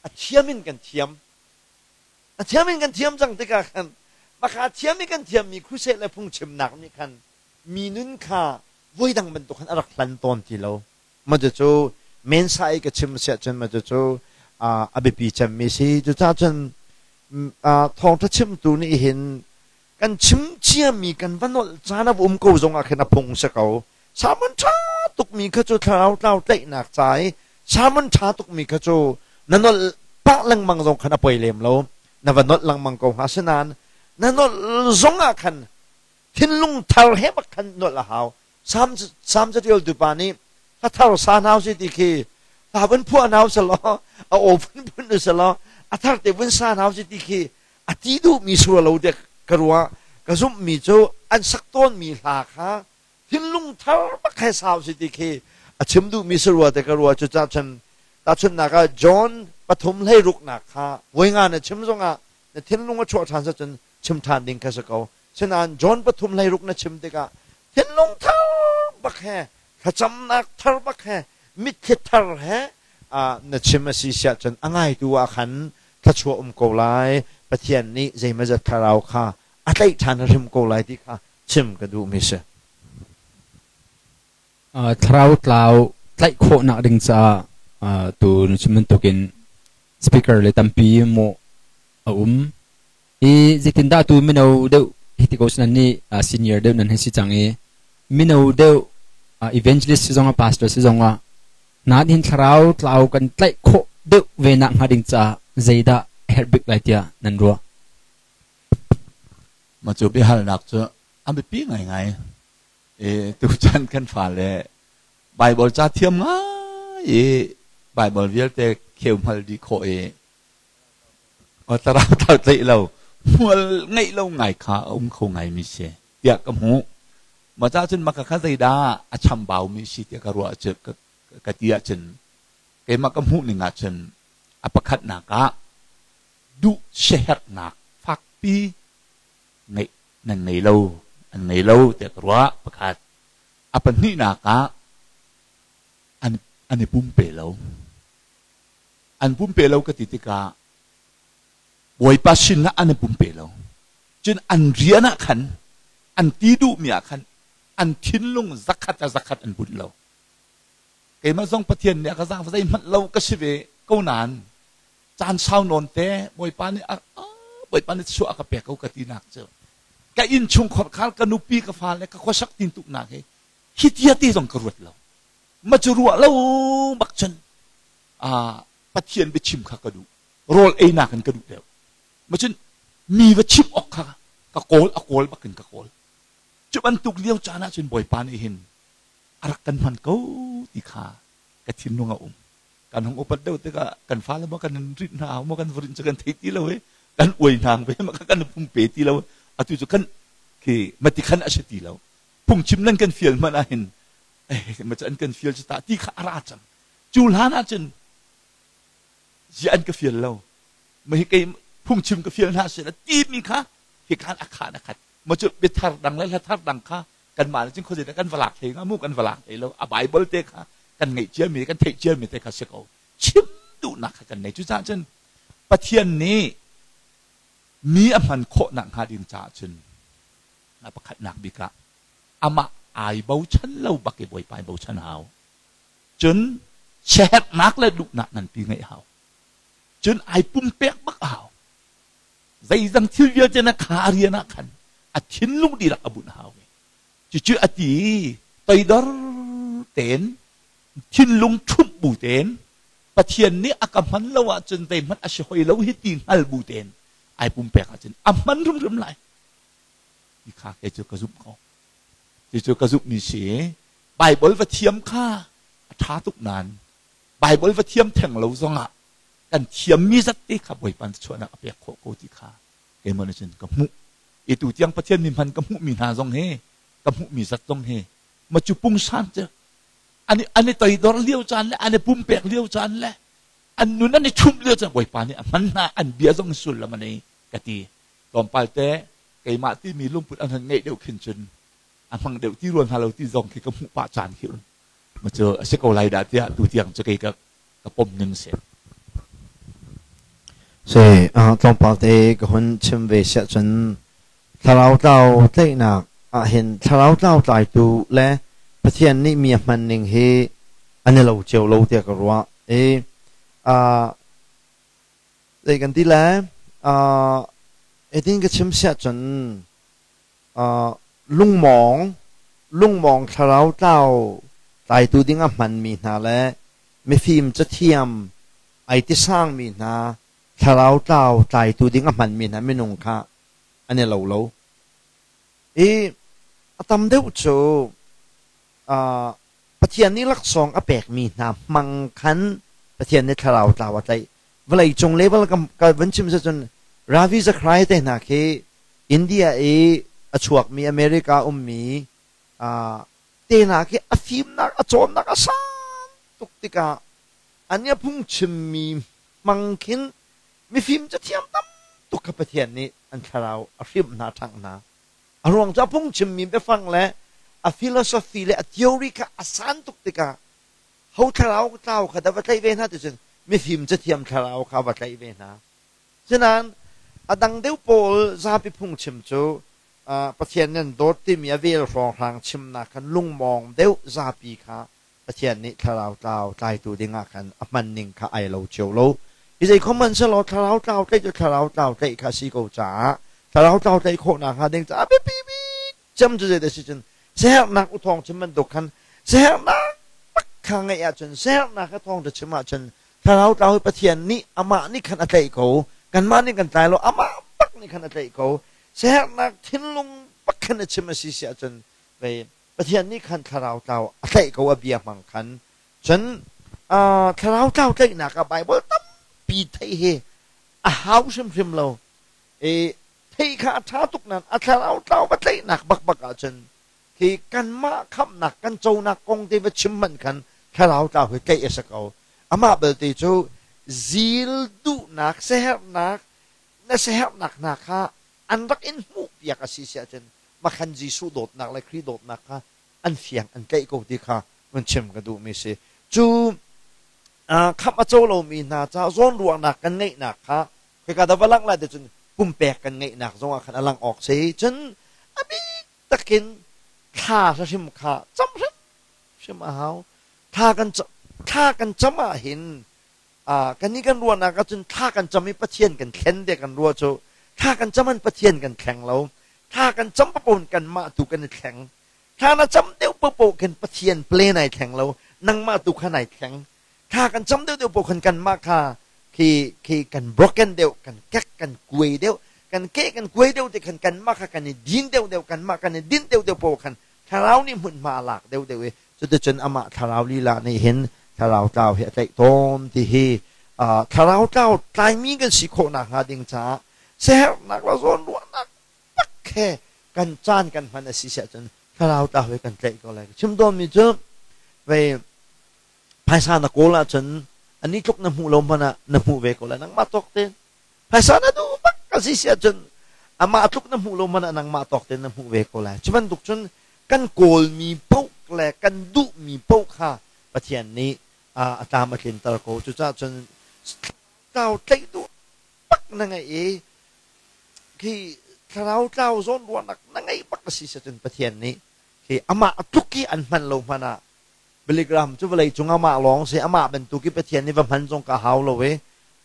a thiam in kan thiam. A thiam in kan thiam cang tikah khan maka a thiam i kan thiammi crusade le phungchimnak nih khan mi nun kha voidang bantuk khan a rak hlan tawn ti lo. Mah cucu mensa i ka chim siah cun mah cucu a biapi cemmi si. Cucaah cun thawngṭha chimtu nih hin kan chim ciami kan va nolh caan a um ko zongah khin a phung si ko. Sermon ṭha tukmi kha cu thlarau tlau tlaihnak ca i sermon ṭha tukmi kha cu na nolh pah lengmang zong khan a poi lem lo. Na va nolh lengmang ko hnga. Asinain na nolh zongah khan thinlung thar he bak khan nolh a hau. Salm catialtu pa nih hla thar sa hna usih ti khi hla vun phuah hna usih law a aw phunphun usih law a thar te vun sa hna usih ti khi a ti duhmi sura lo dek ka ruah. Ka zumhmi cu an sak tawnmi hla kha thinlung thar bak he sau si ti khi a chim duhmi si rua te ka rua. Cucaah cun tahchunhnak ah John 3:16nak kha voi nga na chim zongah na thinlung a chuah ṭhan cun chim ṭhan ding kha si ko. Sinain John 3:16 na chim tikah thinlung thar bak he thlacamnak thar bak he mitthli thar he na chim a si siah cun a ngaitu ah khan thluachuah um ko lai. Pathian nih zeimazat thlarau kha a tlaih ṭhan hrim ko lai ti kha chim ka duhmi si. Thlarau tlau tlaih khawhnak ding caah tu na chim bantukin speaker le tampi maw a um. Hi zeitindah tu mino deuh hi ti ko sinan nih senior deuh nan hei si cang i mino deuh evangelist si zongah pastor si zongah nain hin thlarau tlau kan tlaih khawh deuh ve nak hnga ding caah zeidah a herh bik lai tiah nan ruah? Mah cu biahalnak cu a biapi ngaingai. I tuchan kan fale Baibal ca thiam ngai i Baibal vialte kheu hngal dih khawh i thlarau tlau tlaih lo hmual ngeih lo ngai kha a um kho ngaimi si tiah ka hmuh. Mah caah cun maka kha zeidah a chambaumi si tiah ka ruah cu ka ti ahcun keimah ka hmuh ning ahcun a pakhatnak ah duh siaherhnak fakpi ngeih nan ngei lo an ngei lo tiah ka ruah pakhat. A pahnihnak ah an i pumpe lo. An pumpe lo ka ti tikah Bawipa sin ah an i pumpe lo. Cun an rian ah khan an ti duhmi ah khan an thinlung zakhat a zakhat an bunh lo. Keimah zong Pathian nih a ka zaangfah zeihmanh lo ka si ve ko nain caan sau nawn te Bawipa nih Bawipa nih chuah a ka pek ko ka tinak cu ka inn chungkhar khar ka nupi ka fale ka khuasak tintuknak hi hi tia te zong ka ruat lo. Ma cu ruah lo bak cun Pathian biachim kha ka duh. Rawl einak in ka duh deuh. Ma cun mi va chimh awk kha ka kawl a kawl bak in ka kawl. Cu bantuk lio caan ah cun Bawipa nih hin a rak kan hman ko ti kha ka thinlung a um. Kan hung upat deuh tikah kan fale maw kan rinh hna maw kan rinh cu kan thei ti lo i kan uai hna ve ma kan pumpe ti lo. Atu cu kan khi mati khan a si ti lo. Phungchim nan kan fial hmanh ahhin ma cu an kan fial cu ta ti kha a ra cang. Cu hlan ahcun zia an ka fial lo. Ma hi kei phungchim ka fial hna seh timi kha hi khan a khan a khat. Ma cu biathar dang le hlathar dang kha kanmah nih cun khuazei dah kan va lak hlei hnga mu kan va lak hlei lo. A Bible te kha kan ngeih ciami kan theih ciami te kha si ko. Chim duhnak kha kan nei. Cucaah cun Pathian nih mi a hman khawh nakhnga ding caah cun a pakhatnak bik ah amah ai bochan lo bak i Bawipa i bochan hau. Cun siaherhnak le duhnak nganpi ngeih hau. Cun ai pumpek bak a hau. Zeidang thil vialte na kha a rian ah khan a thinlung dihlak a bunh hau ve. Cucu a ti toidor tein thinlung ṭhumh bu tein Pathian nih a ka hman lo ahcun zeihmanh a si hoi lo hi ti hngal bu tein ai pumpek ahcun a hman hrimhrim lai ti kha kei cu ka zumh ko. Cucu ka zumhmi si. Baibal va thiam kha a ṭha tuk nain Baibal va thiam theng lo zongah kan thiammi zat te kha Bawipa nih chuahnak a pek khawh ko ti kha keimah nih cun ka hmuh. I tu tiang Pathian mi hman ka hmuhmi hna zong hi ka hmuhmi zat zong hi ma cu pungsan cu an an i toidor lio caan le an i pumpek lio caan le an nun an i ṭhumh lio caan Bawipa nih a hman hna an bia zong sullam a nei ka ti. Tlawmpal te keimah timi lungput an han ngeih deuh khin cun a hmang deuh ti rua hna lo ti zong khi ka hmuh pah caan khi ma cu a si ko lai dah tiah tu tiang cu kei ka ka pom ning si. Si, tlawmpal te ka hun chim ve siah cun thlarau tlau tlaihnak ahhin thlarau tlau tlaitu le Pathian nih mi a hman ning hi an i lo cio lo tiah ka ruah. I zei kan ti le hitin ka chim siah cun lungmawng lungmawng thlarau tlau tlaitu ding a hmanmi hna le mifim cathiam ai tisangmi hna thlarau tlau tlaitu ding a hmanmi hna minung kha an i lo lo. I a tam deuh cu Pathian nih laksawng a pekmi hna hmang khan Pathian nih thlarau tlau a tlaih. Vawleicung level ka van chim cun Ravi Zachariah te hna khi India i a chuakmi America ummi te hna khi a fimnak a cawnnak a sang tuk tikah an i phungchimmi hmang khin mifim cathiam tam tuk kha Pathian nih an thlarau a hrimh hna ṭhangh hna. A ruang cu a phungchimmi biafang le a philosophy le a theory kha a san tuk tikah ho thlarau tlau kha dah va tlaih ve hna ti cun mifim cathiam thlarau kha va tlaih ve hna. Sinain a dang deuh pawl zapi phungchim cu Pathian nan dawt timi a vel hrawnghrang chimnak khan lungmawng deuh zapi kha Pathian nih thlarau tlau tlaitu dingah khan a hman ning kha ai lo cio lo. Hi zei khom hmanh selaw thlarau tlau tlaih cu thlarau tlau tlaih kha si ko caah thlarau tlau tlaih khawhnak hnga ding caah biapi bik cem cu zeidah si cun siaherhnak u thawng chim bantuk khan siaherhnak tak kha ngeih ahcun siaherhnak kha thawng chim ahcun thlarau tlau hi Pathian nih amah nih khan a tlaih ko kanmah nih kan tlai lo amah bak nih khan a tlaih ko siaherhnak thinlung bak khan a chim a si si ahcun vei Pathian nih khan thlarau tlau a tlaih ko a bia hmang khan cun thlarau tlau tlaihnak ah Bible tampi theih hi a hau hrimhrim lo i theih kha a ṭha tuk nain a thlarau tlau va tlaihnak bakbak ahcun khi kanmah khamhnak kan conak kong te va chim hmanh khan thlarau tlau hi tlaih a si ko amah belte cu zil duhnak siaherhnak na siaherhnak hna kha an rak in hmuhpiak a si si ahcun makhan Jesuh dawtnak le Khrih dawtnak kha an fiang an tlaih ko ti kha vun chim ka duhmi si. Cu khamh a co lomi hna ca zawnruahnak kan ngeihnak kha khika da va langh lai cun pumpek kan ngeihnak zongah khan a lang awk si. Cun a bik takin thla hrim kha cam hrimhrim a hau. Thla kan thla kan cam ah hin Kannih kan ruahnak ahcun thla kan cam i Pathian kan thlen tiah kan ruah cu thla kan cam in Pathian kan thleng lo. Thla kan cam paoh in kanmah tu kan i thleng. Thla na cam deuh paohpaoh khin Pathian plan ai thleng lo, nangmah tu kha nai thleng. Thla kan cam deuhdeuh paoh khan kanmah kha khi khi kan broken deuh, kan kek, kan kuai deuh, kan ke kan kuai deuh ti khan kanmah kha kan i din deuhdeuh, kanmah kan i dinh deuhdeuh paoh khan thlarau nih hmunhma a lak deuhdeuh i Cuticun amah thlarau lila nih hin thlarau tlau hi a tlaih tawn ti hi thlarau tlau tlaimi kan si khawh nakhnga ding caah siaherhnak le zawnruahnak tak he kan caan kan hman a si siah cun thlarau tlau he kan tlaih ko lai. Chim tawnmi cu vei phaisa na kawl ahcun ani tluk na hmuh lo hmanh ah na hmuh ve ko lai nangmah tawk tein. Phaisa na duh bak a si si ahcun amah tluk na hmuh lo hmanh ah nangmah tawk tein na hmuh ve ko lai. Cu bantuk cun kan kawlmi paoh le kan duhmi paoh kha Pathian nih a tlam a tlinter ko. Cucaah cun thlarau tlaih duh bak na ngeih i khi thlarau tlau zawn ruahnak na ngeih bak a si si cun Pathian nih khi amah a tluk i an hman lo hmanh ah Billy Graham cu vawlei cung amah lawng si amah bantuk i Pathian nih va hman zong ka hau lo i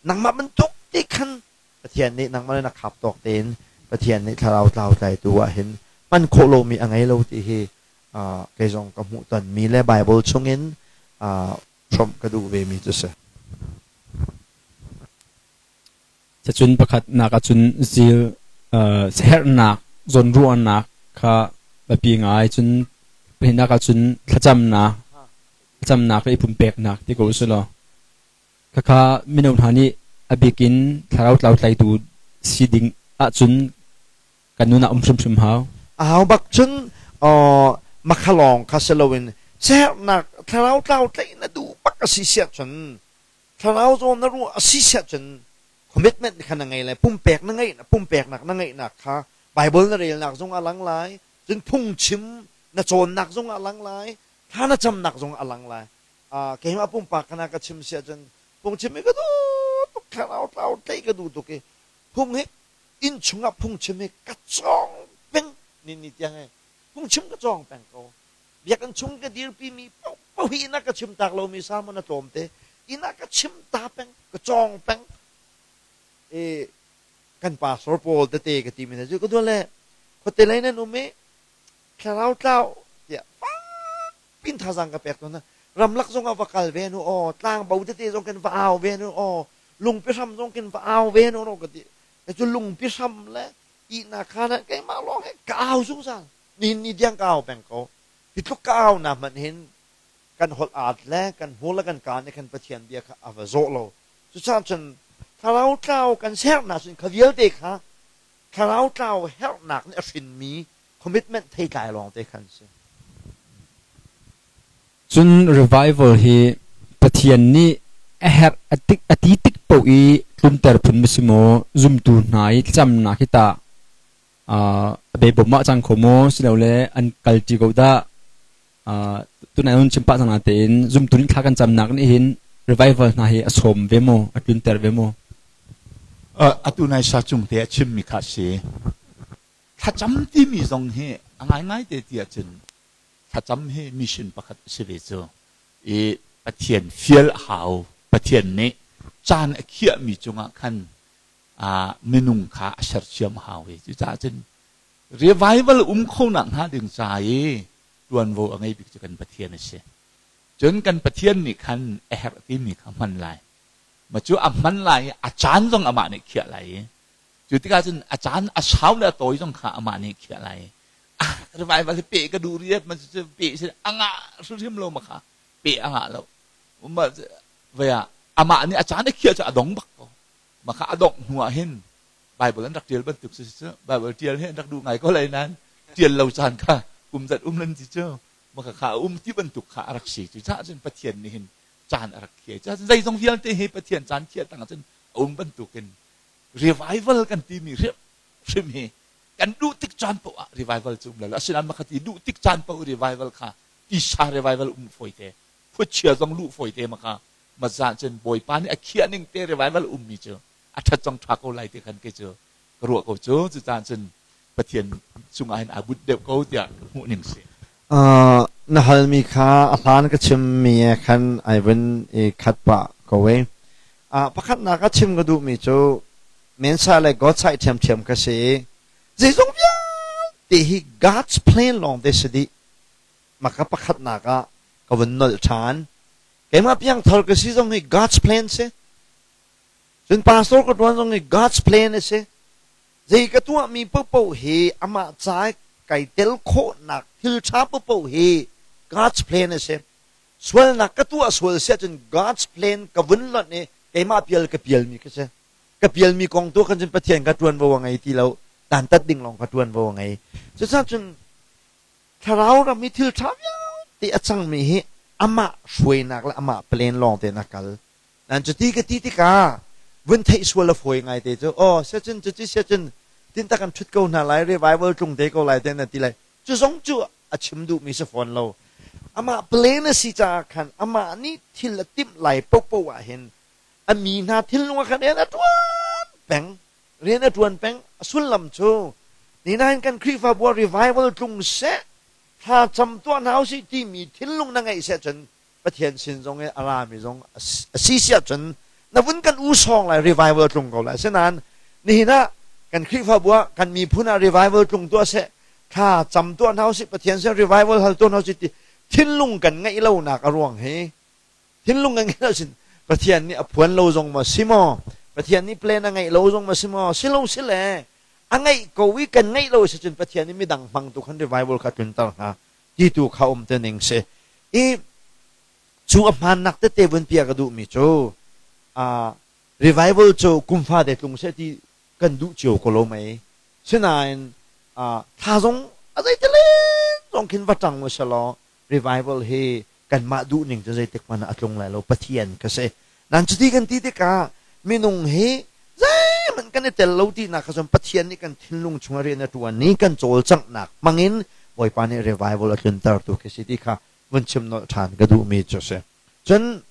nangmah bantuk ti khan Pathian nih nangmah le na khap tawk tein Pathian nih thlarau tlau tlaitu ah hin hman khawh lomi a ngei lo ti hi kei zong ka hmuh tonmi le Bible chungin hrawmh ka duh vemi cu si. Cacun pakhatnak ahcun zil herhnak zawnruahnak kha biapi ngai cun pahnihnak ahcun thlacamnak thlacamnak le i pumpeknak ti ko usih law khakha mino hna nih a bik in thlarau tlau tlaitu si ding ahcun kan nun ah um hrimhrim hau. A hau bak cun makhalawng kha si loin sernak thlarau tlau tlaih na duh bak a si siah cun thlarau zawn na ruah a si siah cun commitment kha na ngei lai pumpek na ngeih pumpeknak na ngeihnak kha Bible na relnak zong a lang lai cun phungchim na cawnnak zong a lang lai thla na camnak zong a lang lai keimah pumpak kana ka chim siah cun phungchim hi ka duh tuk thlarau tlau tlaih ka duh tuk i phung hi inn chungah phungchim hi ka cawng peng ni ni tiang he phungchim ka cawng peng ko biakinn chung ka dirpi mi paohpaoh hi inn ah ka chim tak lomi salmon a tlawm te inn ah ka chim ta peng ka cawng peng i kan pastor pawl tete ka ti mi hna cu ka dual le khuate lei nan um i thlarau tlau tiah pin thazang ka pek tawn ramlak zong ah va kal ve nu aw tlang bo tete zong kan va au ve nu aw lungpi hram zong kan va au ve nu ka ti cu lungpi hram le ihnak khan ah keimah lawng he ka au zungzal nihin ni tiang ka au peng ko hi tluk ka au na hmanh hin kan holh aat le kan hmur le kan kaa nih khan Pathian bia kha a va zawh lo cucaah cun thlarau tlau kan sernak cun kha vialte kha thlarau tlau herhnak nih a hrinmi commitment theitlai lawng te khan si. Cun revival hi Pathian nih a herh a ti tik paoh i tlunter phun ma si maw zumtu hna i thlacamnak hi tah a beibawm ah cang kho maw silole an kalṭi ko dah tunai hun chim pah cang natein zumtu nih thla kan camnak nih hin revival hna hi a sawm ve maw a tlunter ve maw? Atu nai sa cung te a chimmi kha si. Thlacam timi zong hi a ngaingai te ti ahcun thlacam hi mission pakhat a si ve cu. I Pathian fial a hau. Pathian nih caan a khiahmi cungah khan minung kha a sersiam a hau i cucaah cun revival um kho nak hnga ding ca i tuanvo a ngei bik cu kan Pathian a si. Cun kan Pathian nih khan a herh timi kha hman lai. Ma cu a hman lai i a caan zong amah nih khiah lai i cu tikah cun a caan a sau le a tawi zong kha amah nih khiah lai. Ah revival hi pe ka duh riat man cu pe si a ngah hrimhrim lo ma kha pe a ngah lo. Ma vei ah amah nih a caan a khiah cu a dong bak ko. Mah kha a dongh hnu ah hin Bible an rak ṭial bantuk si cu Bible ṭial hi an rak duh ngai ko lai nain ṭial lo caan kha kum zat um lan ti cu mah kha a um ti bantuk kha a rak si. Cucaah cun Pathian nih hin caan a rak khiah. Cucaah zeizong vialte hi Pathian caan khiah tang ah cun a um bantukin revival kan timi hrim hi kan duh tik caan paoh ah revival cu um lo. Asinain mah kha ti duh tik caan paoh revival kha tisa revival um fawi te, khuachia zong luh fawi te mah kha mazah cun Bawipa nih a khiah ning te revival ummi cu a ṭhat zong ṭha ko lai ti khan kei cu ka ruah ko cu cucaah cun Pathian cungah hin aa bunh deuh ko tiah ka hmuh ning si. Na halmi kha a hlan ka chimmi he khan ai vun i khat pah ko e. Pakhatnak a chim ka duhmi cu Mensa le God side ṭhiamṭhiam ka si i zeizong vialte hi God's plan lawng te si dih. Maka pakhatnak ah ka vun nolh ṭhan. Keimah piangthar ka si zong hi God's plan si. Cun pastor ka ṭuan zong hi God's plan a si. Zei ka tuahmi paohpaoh hi amah ca i kai tel khawhnak thil ṭha paohpaoh hi God's plan a si. Sualnak ka tuah sual si ahcun God's plan ka vun lonh i keimah pial ka pialmi ka si. Ka pialmi kong tu khan cun Pathian ka ṭuanvo a ngei ti lo. Dantat ding lawng kha ṭuanvo a ngei. Cucaah cun thlarau ram i thil ṭha vialte a cangmi hi amah hruainak le amah plan lawng tein a kal. Nan cuti ka ti tikah vun theih sual a fawi ngai te cu aw siacun cuci siacun tintak kan ṭhut ko hna lai revival tlung te ko lai te na ti lai. Cu zong cu a chim duhmi si fawn lo. Amah plan a si caah khan amah nih thil a timh lai paohpaoh ah hin a mi hna thinlung ah khan rian a ṭuan peng. Rian a ṭuan peng. A sullam cu ninain kan Khrihfabu ah revival tlung seh, thla cam tuah hna usih timi thinlung na ngeih seh cun Pathian sin zong i a rami zong a si siah cun na vun kan u sawng lai revival tlung ko lai. Asinain nihin ah kan Khrihfabu ah kan miphun ah revival tlung tuah seh, thla cam tuah hna usih, Pathian sin revival hal tuah hna usih ti thinlung kan ngeih lonak a ruang hi thinlung kan ngeih lo sin Pathian nih a phuan lo zong maw si maw Pathian nih plan a ngeih lo zong maw si maw si lo si le a ngeih ko i kan ngeih lo si cun Pathian nih midang hmang tu khan revival kha tlunter hna ti tu kha um te ning si i cu a hmaannak tete vun pia ka duhmi cu revival cu kumfa te tlung seh ti kan duh cio ko lo mei sinain thla zong a zeitele zong khin va ṭang u selaw revival hi kanmah duhning cu zeitik hmanh ah a tlung lai lo Pathian ka si nan cuti kan ti tikah minung hi zeihmanh kan i tel lo tinak kha cun Pathian nih kan thinlung chungah rian a ṭuan i kan cawlcanghnak hmangin Bawipa nih revival a tluntertu khi si ti kha vun chim nolh ṭhan ka duhmi cu a si. Cun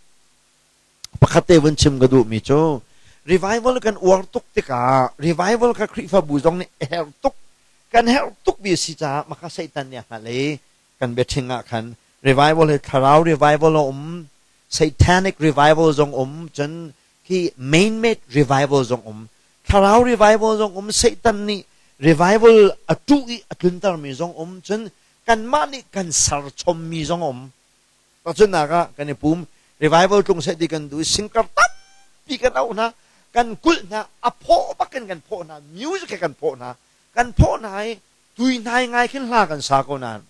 pakhat te vun chim ka duhmi cu revival kan uar tuk tikah revival kha Khrihfabu zong nih a herh tuk kan herh tukmi a si caah maka Satan nih a hngalh i kan biaṭhing ah khan revival hi thlarau revival a um satanic revival zong um cun khi man made revival zong um thlarau revival zong um Satan nih revival a tuh i a tluntermi zong um cun kanmah nih kan serchommi zong um Tahchunhnak ah kan i pum revival tlung seh ti kan duh i singkar tampi kan auh hna kan kulh hna a phawh bak in kan phawh hna music he kan phawh hna kan phawh hna i tui hnai ngai khin hla kan sa ko nain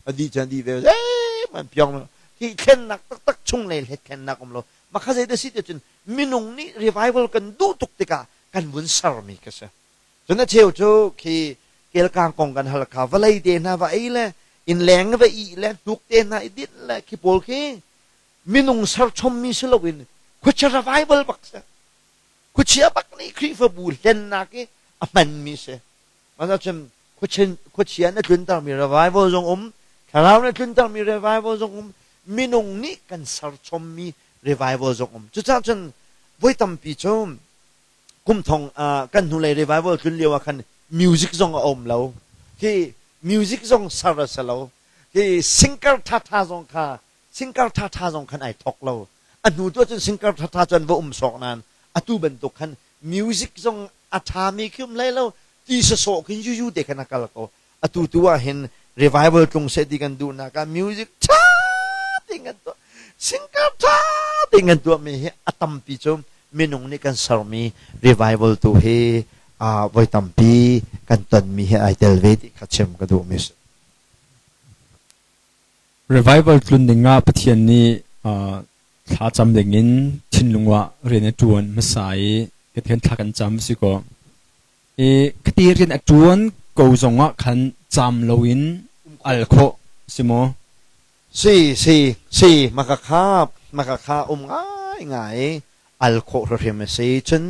a dih cun dih ve zeihmanh piong hi thlennak taktak chung lei thlennak um lo makha zei da si ti cun minung nih revival kan duh tuk tikah kan vun sermi ka si Cun a cheu cu khi kelkang kong kan hal kha vawlei te hna va ei le innleng va ih le hnuk te hna i dinh le khi pawl khi minung serchommi si loin khuachia revival bak si. Khuachia bak nih Khrihfabu hlennak i a hmanmi si. Mah cun khuachia na tluntermi revival zong um, thlarau na tluntermi revival zong um, minung nih kan serchommi revival zong um. Cucaah cun voi tampi cu kum thong kan hnulei revival tlun lio ah khan music zong a um lo khi music zong ser a si lo khi singer thatha zong kha singer thatha zong khan ai thok lo a hnu tu cun singer thatha cu an va um sawk nain atu bantuk khan music zong a thami khi um lai lo ti sasawh khin yuyu te khan a kal ko atu tu ah hin revival tlung seh ti kan duhnak ah music tha ting kan tuah singer tha ting kan tuah mi hi a tampi cu minung nih kan sermi revival tu hi voi tampi kan tonmi hi ai tel ve ti kha chim ka duh mi si. Revival tlun ding ah Pathian nih thla cam ding in thinlung ah rian a ṭuan hmasa i Pathian thla kan cam si kaw I khati rian a ṭuan ko zongah khan caam loin al khawh si maw? Si si si maka kha um ngaingai al khawh hrimhrim a si. Cun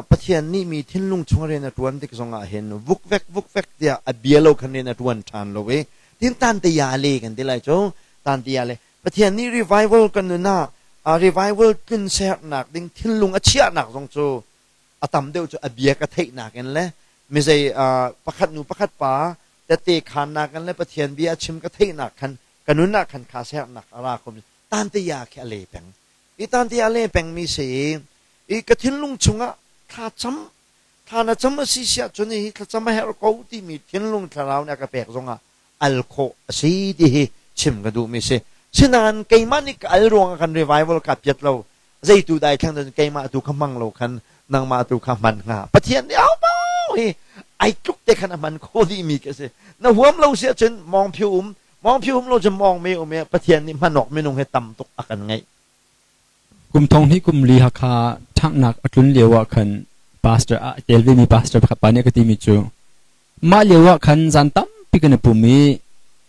Pathian nih mi thinlung chung rian a ṭuan tik zongah hin vukvek vukvek tiah a bia lo khan rian a ṭuan ṭhan lo i tin tan te ya le kan ti lai cu tan te ya le Pathian nih revival kan nun ah revival tlun sernak ding thinlung a chiahnak zong cu a tam deuh cu a bia ka theihnak in le mizei pakhat nu pakhat pa tette khannak in le Pathian bia a chim ka theihnak khan ka nun ah khan kha sernak a ra khom tante ya khi a le peng i tante ya le peng mi si i ka thinlung chungah thla cam thla na cam a si siah cun hi thlacam a herh ko timi thinlung thlarau nih a ka pek zongah al khawh a si ti hi chim ka duhmi si. Sinain keimah nih ka al ruangah khan revival ka piat lo. Zeitu dai thlang cun keimah tu kha hmang lo khan nangmah tu kha hman hnga. Pathian nih au hi ai tluk te khan a hman kho dihmi ka si. Na huam lo si ahcun mawng phiu um, mawng phiu um lo cun mawng me um i Pathian nih hman awk minung he tam tuk a kan ngeih. Kum thong hnih kum li Hakha ṭhanghnak a tlun lio ah khan Pastor a tel ve mi pastor pakhat pa nih a ka timi cu mah lio ah khan zan tampi kan i pum i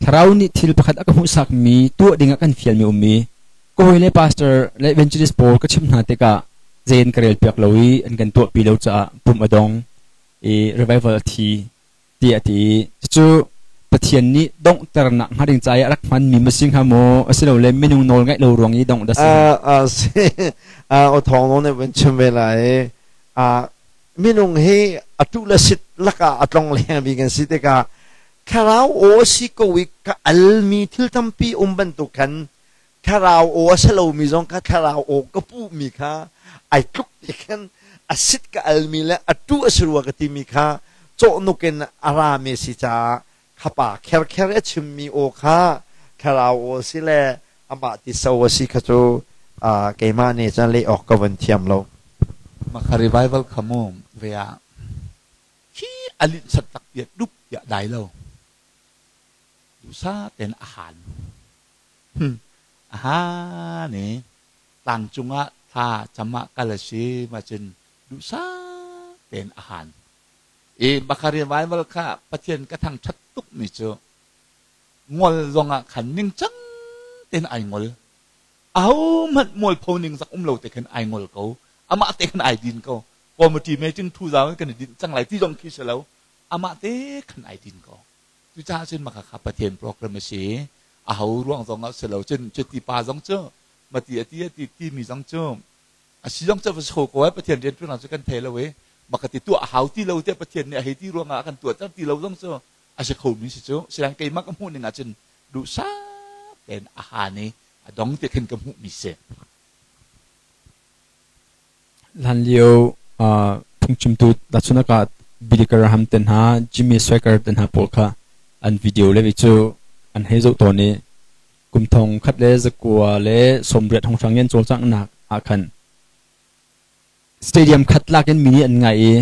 thlarau nih thil pakhat a ka hmuhsak mi tuah ding ah kan fial mi um i ka hawi le pastor le evangelist pawl ka chimh hna tikah zei an ka rel piak lo i an kan tuahpi lo caah pum a dong i revival a thi tiah a ti i cucu Pathian nih donghternak hnga ding ca i a rak hmanmi ma si hnga maw asilole minung nawl ngaih lo ruang i dongh dah si hnga? Si aw thawng nawn nih vun chim ve lai. Minung hi a tuh le sit lakah a tlong leng mi kan si tikah thlarau aw a si ko i ka almi thil tampi um bantuk khan thlarau aw a si lomi zong kha thlarau aw ka puhmi kha ai tluk ti khan a sit ka almi le a tu a si rua ka timi kha cawhnuk in a rami a si caah khapa kherkher a chimmi aw kha thlarau aw si le amah ti so a si kha cu keimah nih cun leh awk ka vun thiam lo. Maka revival kha mu ve ah khi alinh sat tak tiah dup tiah dai lo dusa ten a han. Aha ni tlang cungah thla cam ah kal a si ma cun duhsah tein a han. I baka revival kha Pathian ka thangṭhat tuk mi cu ngol zongah khan ningcang tein ai ngol. Ahohmanh mualpho ning zak um lo te khan ai ngol ko. Amah te khan ai din ko. Committee meeting thu zau in kan i dinh cang lai ti zong khi si lo. Amah te khan ai din ko. Cucaah cun maka kha Pathian program a si. Aho ruang zong ah si lo cun cuti pa zong cu mati a ti a ti timi zong cu a si zong cu va so ko ai Pathian rian ṭuan cu kan thei lo i maka ti tuah a hau ti lo tiah Pathian nih a hei ti ruangah a kan tuah ter ti lo zong cu a si kho mi si cu silang keimah ka hmuh ning ah cun duhsah tein a han i a dong ti khin ka hmuh mi si. Hlanlio phungchimtu tahchunhnak ah Billy Graham te hna, Jimmy Swaggart te hna pawl kha an video le cu an hei zoh tawn i kum thong khat le zakua le sawmriat hrawnghrang i an cawlcanghnak ah khan stadium khat lak in mi nih an ngaih i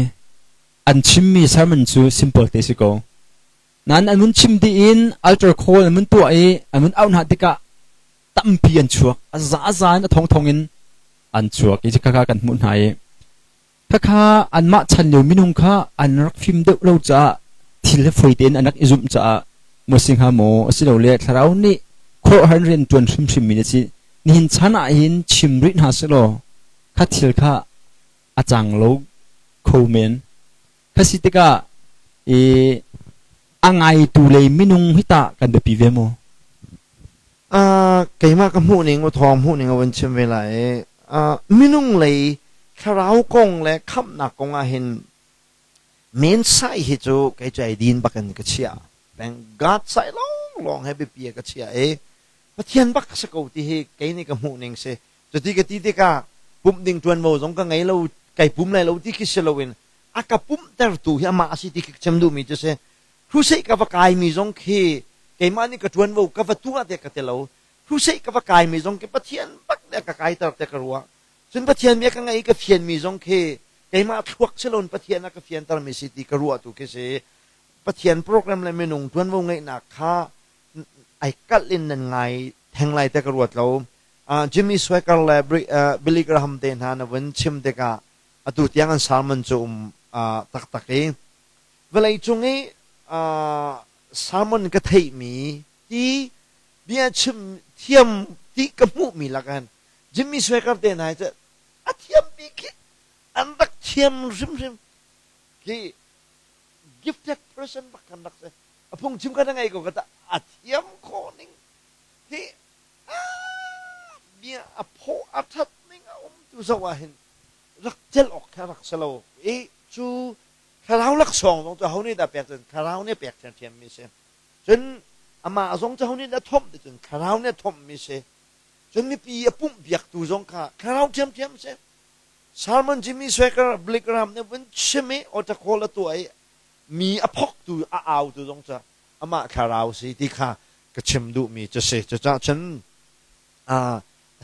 an chimmi sermon cu simple te si ko. Nain an vun chim dih in altar call an vun tuah i an vun auh hna tikah tampi an chuak. A zaza in a thongthong in an chuak i khakha kan hmuh hna i khakha anmah chan lio minung kha an rak fim deuh lo caah thil he foi tein an rak i zumh caah maw si hnga maw asilole thlarau nih khuaruahhar rian ṭuan hrimhrim mi na si nihin chan ah hin chim rih hna sehlaw kha thil kha a cang lo kho men kha si tikah i a ngaitu lei minung hi tah kan biapi ve maw? Keimah ka hmuh ning, thawng hmuh ning a vun chim ve lai. Minung lei thlarau kong le khamhnak kong ah hin men sai hi cu kei cu ai din bak in ka chiah. Peng God sai lawng lawng he biapi ka chia i Pathian bak si ko ti hi kei nih ka hmuh ning si. Cuti ka ti tikah pumh ding ṭuanvo zong ka ngei lo, kai pum lai lo ti khi si loin a ka pumhtertu hi amah a si ti khi ka chim duhmi cu si. Crusade ka va kaimi zong khi keimah nih ka ṭuanvo ka va tuah tiah ka ti lo. Crusade ka va kaimi zong khi Pathian bak nih a ka kaiter tiah ka ruah. Cun Pathian bia ka ngaih i ka fianmi zong khi keimah thluak si loin Pathian a ka fiantermi si ti ka ruah tu khi si. Pathian program le minung ṭuanvo ngeihnak kha ai kalh in nan ngai theng lai tiah ka ruat lo. Jimmy Swaggart le Billy Graham te hna na vun chim tikah atu tiang an sermon cu um taktak i vawlei cung i sermon ka theihmi ti bia chim thiam ti ka hmuhmi lakan Jimmy Swaggart te hna cu a thiam bik khi an rak thiam hrimhrim khi gifted person bak kan rak si a phungchim kha na ngei ko ka ta a thiam khawh ning hi bia a phaw a that ning a um tu zoh ah hin rak celh awk kha rak si lo i cu thlarau laksawng zong cu ho nih dah pek cun thlarau nih pek ṭhiamṭhiam mi si cun amah zong cu ho nih dah thomh ti cun thlarau nih thomh mi si cun mipi a pumh biaktu zong kha thlarau ṭhiamṭhiam si Salmon Jimmy Swaggart Billy Graham nih vun chim i altar call a tuah i mi a phoktu a autu zong cu amah thlarau si ti kha ka chim duhmi cu si cucaah cun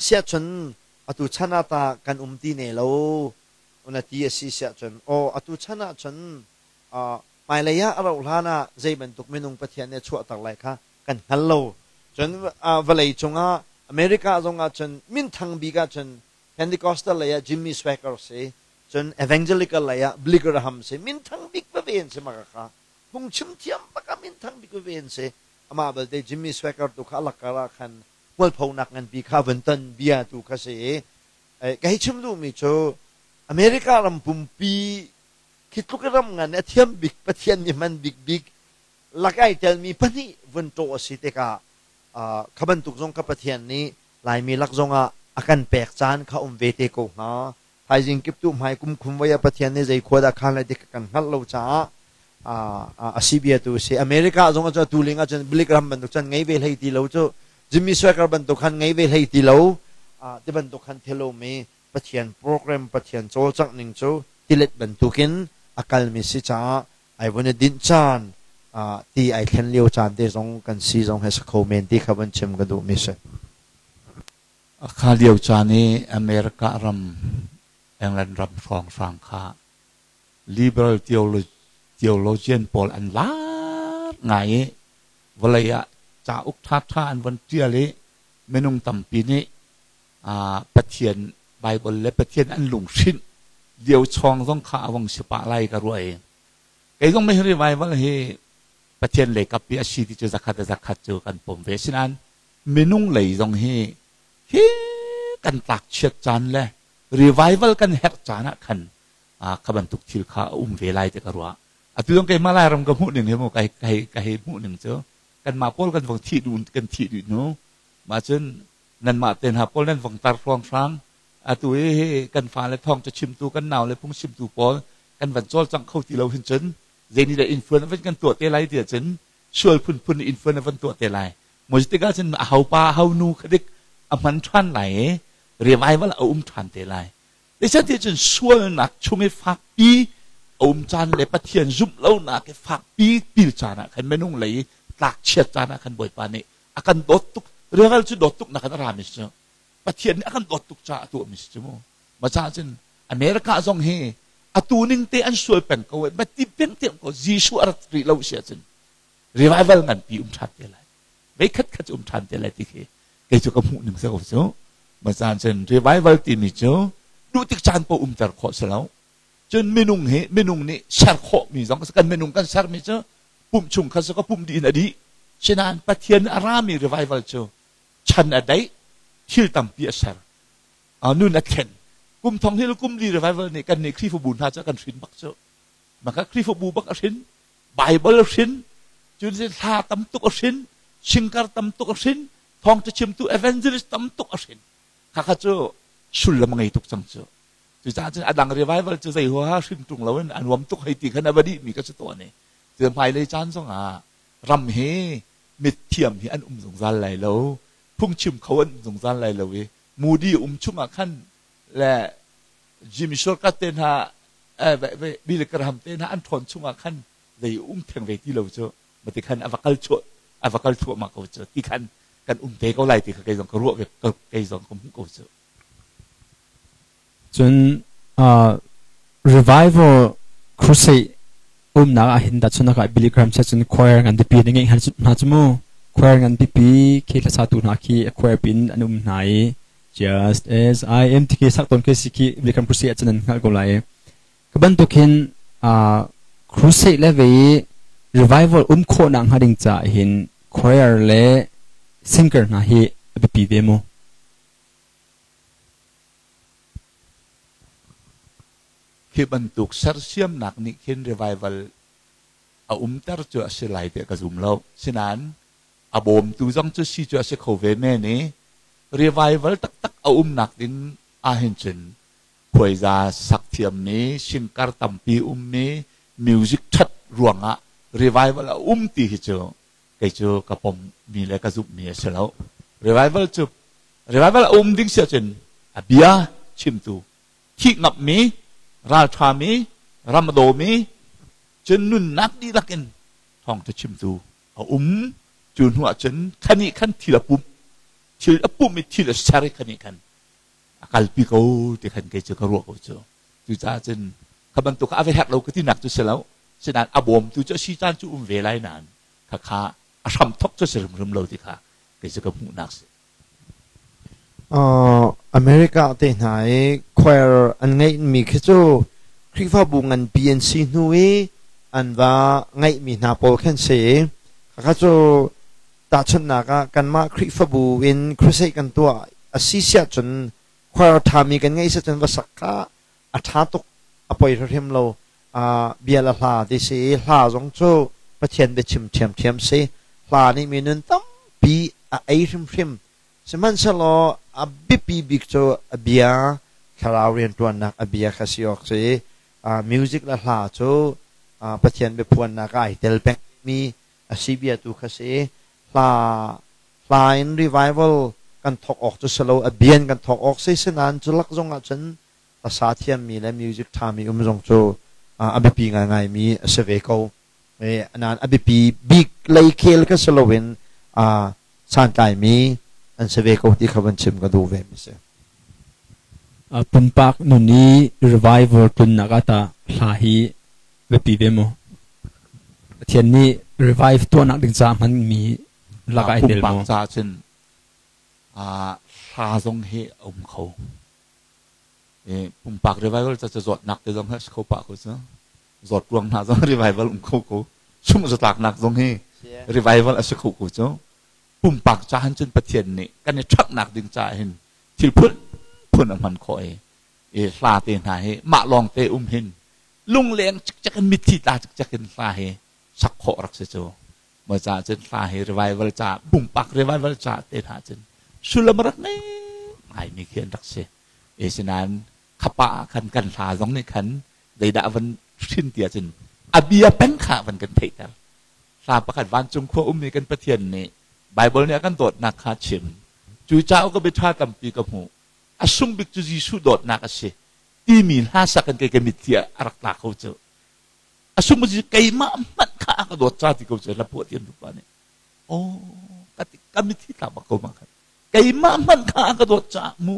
siah cun atu chan ah ta kan um ti ne lo na ti a si siah cun aw atu chan ah cun hmailei ah a rauh hlan ah zei bantuk minung Pathian nih a chuahter lai kha kan hngal lo cun vawlei cungah America zong ah cun minthang bik ah cun Pentecostal lei ah Jimmy Swaggart si. Cun evangelical lei ah Billy Graham si minthang bik veve an si maka kha. Phungchim thiam bak ah minthang bik veve an si. Amah belte Jimmy Swaggart tu kha a lakkar ah khan hmualphonak nganpi kha vun ton bia tu kha si i ka hei chim duhmi cu America ram pumpi khi tluk i ram ngan a thiam bik Pathian nih hman bikbik lak ai telmi pahnih vun ṭawh a si tikah kha bantuk zong kha Pathian nih Laimi lak zongah a kan pek caan kha um ve te ko hnga. Thaizing kiptuh hmai kum khum voi ah Pathian nih zei khua dah khan lai ti kan hngalh lo caah a si bia tu si. America zong ah tu ling ahcun Billy Graham bantuk cun ngei ve hlei ti lo cu Jimmy Swaggart bantuk khan ngei ve hlei ti lo ti bantuk khan thelomi Pathian program Pathian cawlcangh ning cu tilet bantukin a kalmi si caah ai vun i dinh caan ti ai thlen lio caan te zong kan si zong he si kho men ti kha vun chim ka duhmi si. Kha lio caan i America ram England ram hrawnghrang kha liberal theologian pawl an lar ngai i vawlei ah cauk ṭhaṭha an von ṭial i minung tampi nih Pathian Bible le Pathian an lunghrinh lio chawng zong kha a vong si pah lai ka ruah i kei zong hi revival hi Pathian lei kap i a si ti cu zakhat a zakhat cu kan pom ve sinain minung lei zong hi hi kan tlak chiat caan le revival kan herh caan ah khan kha bantuk thil kha a um ve lai ti ka ruah. Atu zong keimah Lairam ka hmuh ning hi mu kai kai ka hei hmuh ning cu kanmah pawl kan vong thih duh kan thih duh hnu mah cun nanmah te hna pawl nan vong tar hruanghrang atu hi kan fale thawng ca chimtu kan nau le phung chimtu pawl kan van cawlcangh kho ti lo hin cun zei nih dah influence van kan tuah te lai ti ahcun sual phunphun influence van tuah te lai mo tikah cun a ho pa ho nu khadik a hman ṭhan lai i revival a um ṭhan te lai. Zeicahtiah cun sualnak chung i fakpi a um caan le Pathian zumh lonak i fakpi pil caan ah khan minung lei i tlakchiat caan ah khan Bawipa nih a kan dawt tuk. Revival cu dawt tuk nak in a rami si cu. Pathian nih a kan dawt tuk caah a tuahmi si cu mu. Ma caah cun America zong hi atu ning te an sual peng ko ma ti peng te ko Jesuh a rat rih lo si ahcun revival nganpi um ṭhan te lai. Vei khat khat cu um ṭhan te lai ti khi kei cu ka hmuh ning si ko cu. Ma caan cun revival timi cu duh tik caan paoh umter khawh si lo. Cun minung hi minung nih ser khawhmi zong kan minung kan sermi cu pumh chung kha cu ka pumh dih in a dih. Sinain Pathian a rami revival cu chan a daih, thil tampi a ser, nun a thlen. Kum thong hi le kum li revival nih kan nih Khrihfabu hna cu a kan hrin bak cu. Maka Khrihfabu bak a hrin, Bible a hrin, cun hla tam tuk a hrin, singkar tam tuk a hrin, thawngṭha chimtu evangelist tam tuk a hrin. Khakha cu sullam a ngei tuk cang cu. Cucaah cun a dang revival cu zei huaha hrim ṭung loin a nuam tuk hei ti khan a va dihmi ka si tawn i cu hmailei caan zongah ram hi mithiam hi an um zungzal lai lo, phungchim kho an um zungzal lai lo i Moody um chungah khan le Jimmy Swaggart te hna Billy Graham te hna an ṭhawn chungah khan zei um theng ve ti lo cu mati khan a va kal chuah a va kal thluahmah ko cu ti khan kan um te ko lai ti kha kei zong ka ruah ve kei zong ka hmuh ko cu. Cun revival crusade umnak ah hin tahchunhnak ah Billy Graham chan cun choir ngan pipi na ngeih hna cu mu. Choir ngan pipi khi hlasa tu hna khi choir pin an um hna i just as I am ti khi sak tawn khi si khi Billy Graham crusade ah cun an hngalh ko lai. Ka bantuk hin crusade le ve i revival um khawhnak hnga ding caah hin choir le singer hna hi a biapi ve mu. Khi bantuk sersiamnak nih khin revival a umter cu a si lai tiah ka zum lo. Sinain a bawmtu zong cu si cu a si kho ve men i revival taktak a umnak ding ahhin cun khuaiza sak thiammi, singkar tampi ummi, music ṭhat ruangah revival a um ti hi cu kei cu ka pommi le ka zumhmi a si lo. Revival cu revival a um ding si ahcun a bia chimtu thih ngamhmi, ralṭhami, ram a dawmi, cun nunnak dihlak in thawngṭha chimtu a um. Cu hnu ah cun khan ih khan thil a pumh, thil a pumh i thil a ser i khan ih khan a kalpi ko ti khan kei cu ka ruah ko cu. Cucaah cun kha bantuk a va herh lo ka tinak cu si lo. Sinain a bawmtu cu a si caan cu um ve lai nain khakha a hramthok cu si hrimhrim lo ti kha kei cu ka hmuhnak si. America te hna i choir an ngeihmi khi cu Khrihfabu nganpi an si hnu i an va ngeihmi hna pawl khan si. Khakha cu tahchunhnak ah kanmah Khrihfabu in crusade kan tuah a si siah cun choir ṭhami kan ngeih si cun va sak kha a ṭha tuk, a poi hrimhrim lo. Bia le hla ti si i hla zong cu Pathian biachim ṭhiamṭhiam si. Hla nih mi nun tampi a ei hrimhrim. Sihmanhsehlaw a biapi bik cu a bia, thlarau rianṭuannak a bia kha si awk si i music le hla cu Pathian biaphuannak ah ai tel pengmi a si bia tu kha si. Hla hla in revival kan thawk awk cu si lo, a bia in kan thawk awk si. Sinain cu lak zong ah cun hlasa thiammi le music ṭhami um zong cu a biapi ngaingaimi a si ve ko. Nain a biapi bik lei khel kha si loin santlaimi an si ve ko ti kha van chim ka duh ve mi si. Pumpak nun i revival tlunnak ah tah hla hi biapi ve maw? Pathian nih revive tuahnak ding caah hmanmi lakah ai tel maw? Pumpak caah cun hla zong hi a um kho. Pumpak revival ca cu zawtnak te zong hi a si kho pah ko cu. Zawt ruang hna zong revival um kho ko. Sungh zatlaknak zong hi revival a si kho ko cu. Pumpak ca hin cun Pathian nih kan i ṭhaknak ding caah hin thil phun phun a hman khawh i i hla te hna hi mah lawng te um hin lungleng cikcek in mitthli tla cikcek in hla hi sak khawh rak si cu. Mah caah cun hla hi revival ca pumpak revival ca te hna cun sullam rak ngei ngaimi khi an rak si. E sinain khapa ah khan kan hla zong nih khan zeidah van hrin ti ahcun a bia peng kha van kan theihter. Hla pakhat vancung khua ummi kan Pathian nih Bible nih a kan dawtnak kha chim. Cu cauk ka biaṭha tampi ka hmuh. A sung bik cu Jesuh dawtnak a si timi hla sak in kei ka mitthli a rak tla kho cu. A sung bik keimah hmanh kha a ka dawt ca ti ko cu hla phuah tian rupa nih. Oh, ka ti ka mitthli tla bak ko ma khan. Keimah hmanh kha a ka dawt caah mu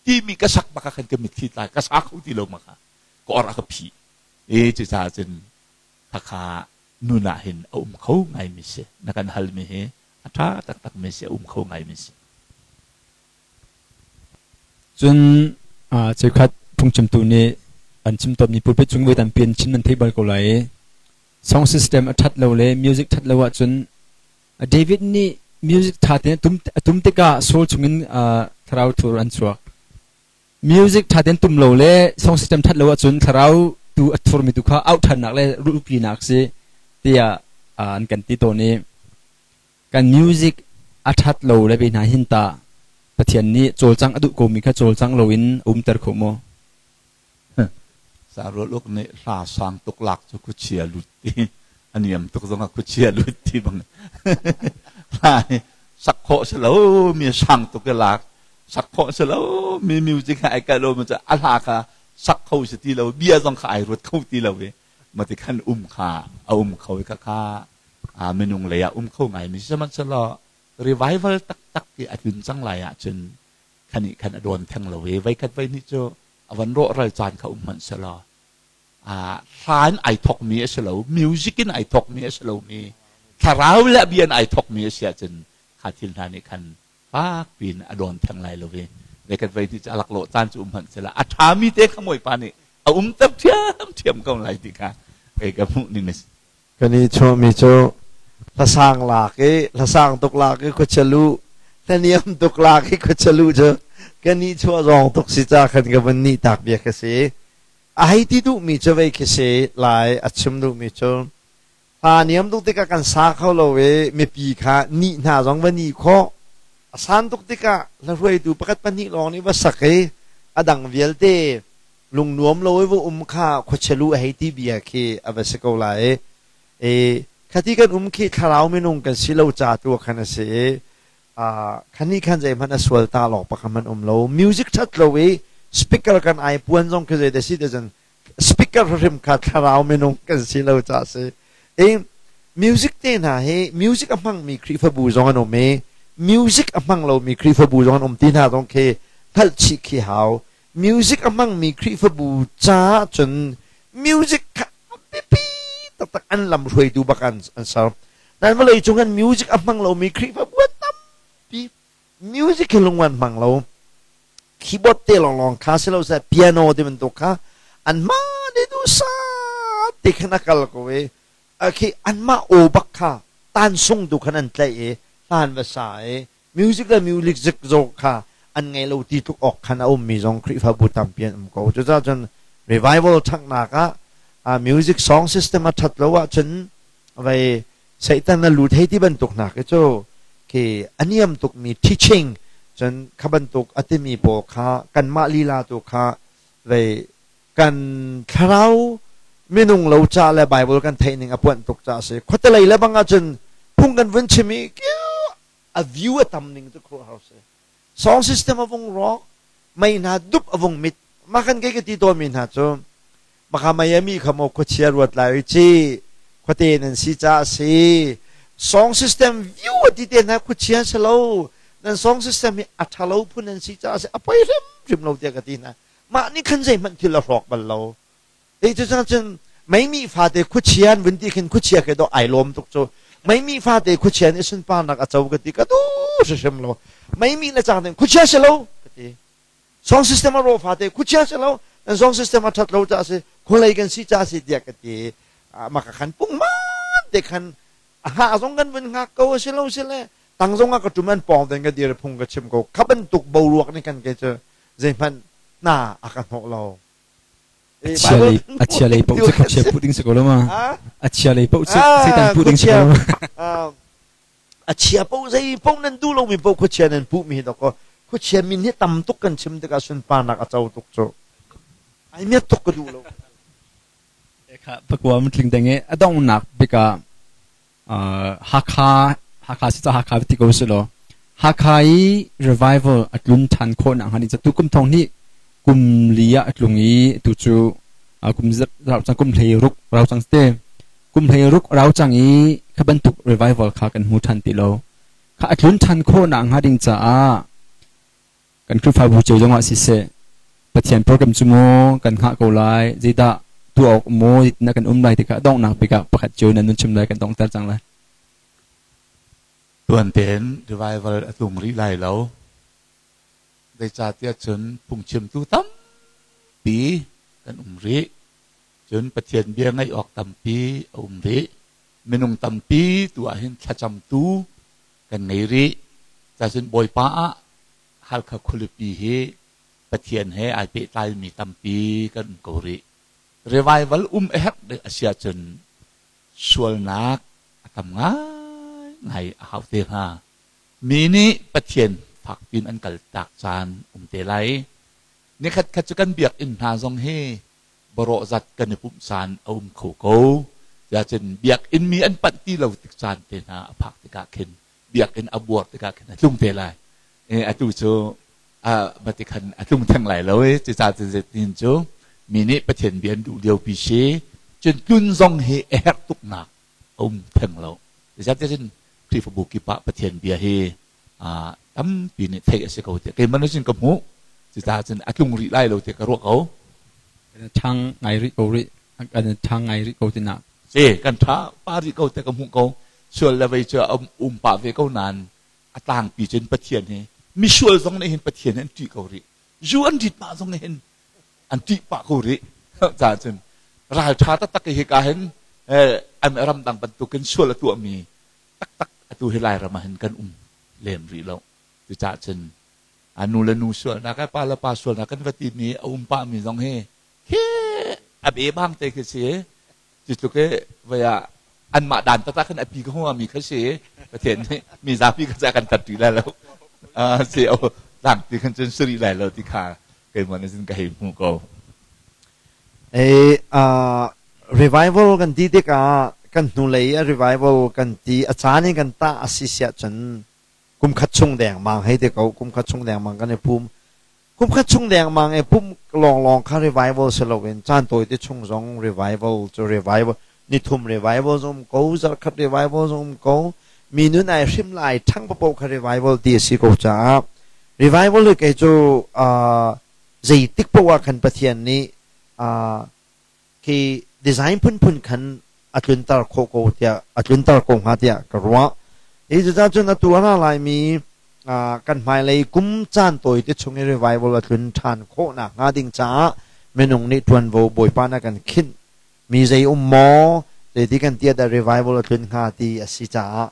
timi ka sak bak ah khan ka mitthli tla ka sa kho ti lo ma kha ka or a ka phih. E cucaah cun khakha nun ah hin a um kho ngaimi si. Na kan halmi hi a ṭha taktakmi si, a um kho ngaimi si. Cun cheukhat phungchimtu nih an chim tawnmi pulpit cung voi tampi an chim nan theih bal ko lai i song system a ṭhat lo le music ṭhat lo ahcun David nih music ṭha tein a tum tikah Saul chungin thlarau thur an chuak. Music ṭha tein tum lo le song system ṭhat lo ahcun thlarau tu a thurmi tu kha auh ṭhannak le rulhpinak si tiah an kan ti tawn i kan music a ṭhat lo le ve hna hin tah Pathian nih cawlcangh a duh komi kha cawlcangh loin a umter kho maw? Sarual uk nih hla sang tuk lak cu khuachia lut ti a niam tuk zongah khuachia lut ti bang hla hi sak khawh si lo mi sang tuk i lak sak khawh si lo mi music ha ai kal lo mi cu a hla kha sak kho si ti lo bia zong kha ai ruat kho ti lo i mati khan um kha a um kho i kha kha minung lei ah um kho ngai mi sihmanhsehlaw revival taktak ti a tlun cang lai ahcun khani khan a dawn theng lo i voikhat voihnih cu a van rawhral caan kha um hmanh selaw hla in ai thokmi a si lo, music in ai thokmi a si lomi, thlarau le bia in ai thokmi a si ahcun kha thil hna nih khan fak piin a dawn theng lai lo i voikhat voihnih cu a laklawh caan cu um hmanh sela a ṭhami te kha Bawipa nih a umter ṭhiamṭhiam ko lai ti kha kei ka hmuh ning a si. Kan i chuahmi cu hlasang lak i hlasang tuk lak i khuachia luh, hlaniam tuk lak i khuachia luh cu kan i chuah zawng tuk si ca khan ka van nih tak bia ka si. A hei ti duhmi cu vei khi si lai a chim duhmi cu hla niam tuk tikah kan sa kho lo i mipi kha nih hna zong va nih khawh. A san tuk tikah hla hruaitu pakhat pahnih lawng nih va sak i a dang vialte lungnuam lo i va um kha khuachia lu a hei ti bia khi a va si ko lai i khati kan um khi thlarau minung kan si lo ca tu khan a si i khani khan zeihmanh a sual ta lawng pakhat hmanh um lo. Music that lo i speaker kan ai puan zong khi zei da si te cun speaker hrim kha thlarau minung kan si lo ca si i music te hna hi music a hmangmi Khrihfabu zong an um i music a hmang lomi Khrihfabu zong an um ti hna zong khi hngalh chih khi hau. Music a hmangmi Khrihfabu caah cun music kha a biapi taktak, an lam hruaitu bak an ser. Nain vawlei cung an music a hmang lomi Khrihfabu an tampi. Music hi lung an hmang lo. Keyboard te lawnglawng kha si lo seh, piano ti bantuk kha anmah nih duhsah ti khan a kal ko i khi anmah aw bak kha tansung tu khan an tlaih i hla an va sa i music le music zong kha an ngei lo ti tluk awk khan a ummi zong Khrihfabu tampi an um ko. Cucaah cun revival ṭhanghnak ah music song system a ṭhat lo ahcun vai Satan a lut hei ti bantuk hna khi cu khi a niam tukmi teaching cun kha bantuk a timi pawl kha kanmah lila tu kha vei kan thlarau minung lo ca le Bible kan theih ning a puanh tuk ca a si. Khuatelei le bang ahcun phung kan vun chim i a view a tam ning cu khuaruahhar si. Song system a vung rawk, mei hna dup a vung mit. Mah kan kei ka ti tawnmi hna cu Maka Miami kha maw khuachia ruat lai ci khuate nan si ca a si. Song system view a ti te hna khuachia si lo. Nan song system hi a ṭha lo phun nan si ca a si. A poi hrimhrim lo tiah ka ti hna. Mah nih khan zeihmanh thil a hrawk bal lo. Te cu cun meimi fate khuachia an vun ti khin khuachia ke dawh ai lawm tuk cu. Meimi fate khuachia nih sunparnak a co ka ti ka duh hrimhrim lo. Meimi le cang ding khuachia si lo ka ti. Song system a rawh fate khuachia si lo nan song system a ṭhat lo caah si khualei kan si caah si tiah ka ti. Mah ka khan pungman te khan a hngah zong kan vun hngak ko a si lo si le tang zong ah ka ṭum an pawng ten ka dir phung ka chim ko kha bantuk boruak nih kan ke cu zeihmanh hna a ka hnawh lo. A chia lei paoh cu khuachia puh ding si ko lo ma? A chia lei paoh cu Satan puh ding si ko lo ma? A chia paoh zei paoh nan duh lomi paoh khuachia nan puhmi hi dawkaw khuachia min hi tam tuk kan chim tikah sunparnak a co tuk cu ai miat tuk ka duh lo. Kha pakua mutling deng i a donghnak bik ah Hakha Hakha si ca Hakha ti ko si law Hakha i revival a tlun ṭhan khawh nak hnga ding ca tu kum thong hnih kum li ah a tlung i tu cu kum rau cang kum hlei ruk rau cang te kum hlei ruk rau cang i kha bantuk revival kha kan hmu ṭhan ti lo kha a tlun ṭhan khawh nak hnga ding caah kan Khrihfabu cio zongah siseh Pathian program cu maw kan hngah ko lai zeidah tuah awk maw na kan um lai tikah donghnak bik ah pakhat cio nan nun chim lai kan donghter cang lai. Tuan tein revival a tlung rih lai lo. Zeicahtiah cun phungchimtu tampi kan um rih. Cun Pathian bia ngaih awk tampi a um rih. Minung tampi tu ah hin thlacamtu kan ngei rih. Cacun Bawipa ah Halkha khualipi hi Pathian he ai pehtlaimi tampi kan um ko rih. Revival um a herh ding a si ahcun sualnak a tam ngaingai a hau te hnga. Mi nih Pathian fakpiin an kaltak caan um te lai. Nikhat khat cu kan biakinn hna zong hi barawh zat kan i pumh caan a um kho ko. Cun biakinn mi an panh ti lo tik caan te hna a phak tikah khin biakinn a buar tikah khin a tlung te lai. Atu cu mati khan a tlung theng lai lo i cucaah cun zeitin cu mi nih Pathian bia an duh liopi si. Cun tlun zong hi a herh tuknak a um theng lo. Zeicahtiah cun Khrihfabu kip ah Pathian bia hi tampi nih theih a si ko tiah keimah nih cun ka hmuh. Cucaah cun a tlung rih lai lo tiah ka ruah ko. Kan ṭhang ngai rih ko rih. Kan ṭhang ngai rih ko tinak. Si, kan ṭha pa rih ko tiah ka hmuh ko. Sual le vei cu a um pah ve ko nain a tlangpi cun Pathian hi misual zong nih hin Pathian hi an ṭih ko rih. Zu an rit pah zong nih hin an ṭih pah ko rih. Caah cun ralṭha taktak hi hika hin an ramdang bantukin sual a tuahmi taktak atu hi Lairam ah hin kan um lem rih lo. Cucaah cun a nu le nu sualnak pa le pa sualnak kan va timi a um pahmi zong hi khi a be bang te khi si. Cu tluk i voi ah anmah dan taktak khin a pi ka hua mi kha si. Pathian nih mi zapi kha ca kan tat rih lai lo. Si o tlangpi khan cun si rih lai lo ti kha keimah nih cun ka hei hmu ko. Revival kan ti tikah kan hnulei a revival kan ti a caan in kan tah a si siah cun kum khat chung dengmang hei ti ko kum khat chung dengmang kan i pum kum khat chung dengmang i pum lawnglawng kha revival si loin caan tawi te chung zong revival cu revival nithum revival zong um ko zarkhat revival zong um ko mi nun ai hrim lai ṭhang papoh kha revival ti a si ko caah revival hi kei cu zeitik poah ah khan Pathian nih khi design phunphun khan a tlunter khawh ko tiah a tlunter ko hnga tiah ka ruah. Hi cucaah cun atu a ra laimi Kan hmailei kum caan tawi te chung i revival a tlun ṭhan khawh nakhnga ding caah minung nih ṭuanvo Bawipa na kan khinh mi zei um maw zeiti kan ti ah dah revival a tlun hnga ti a si caah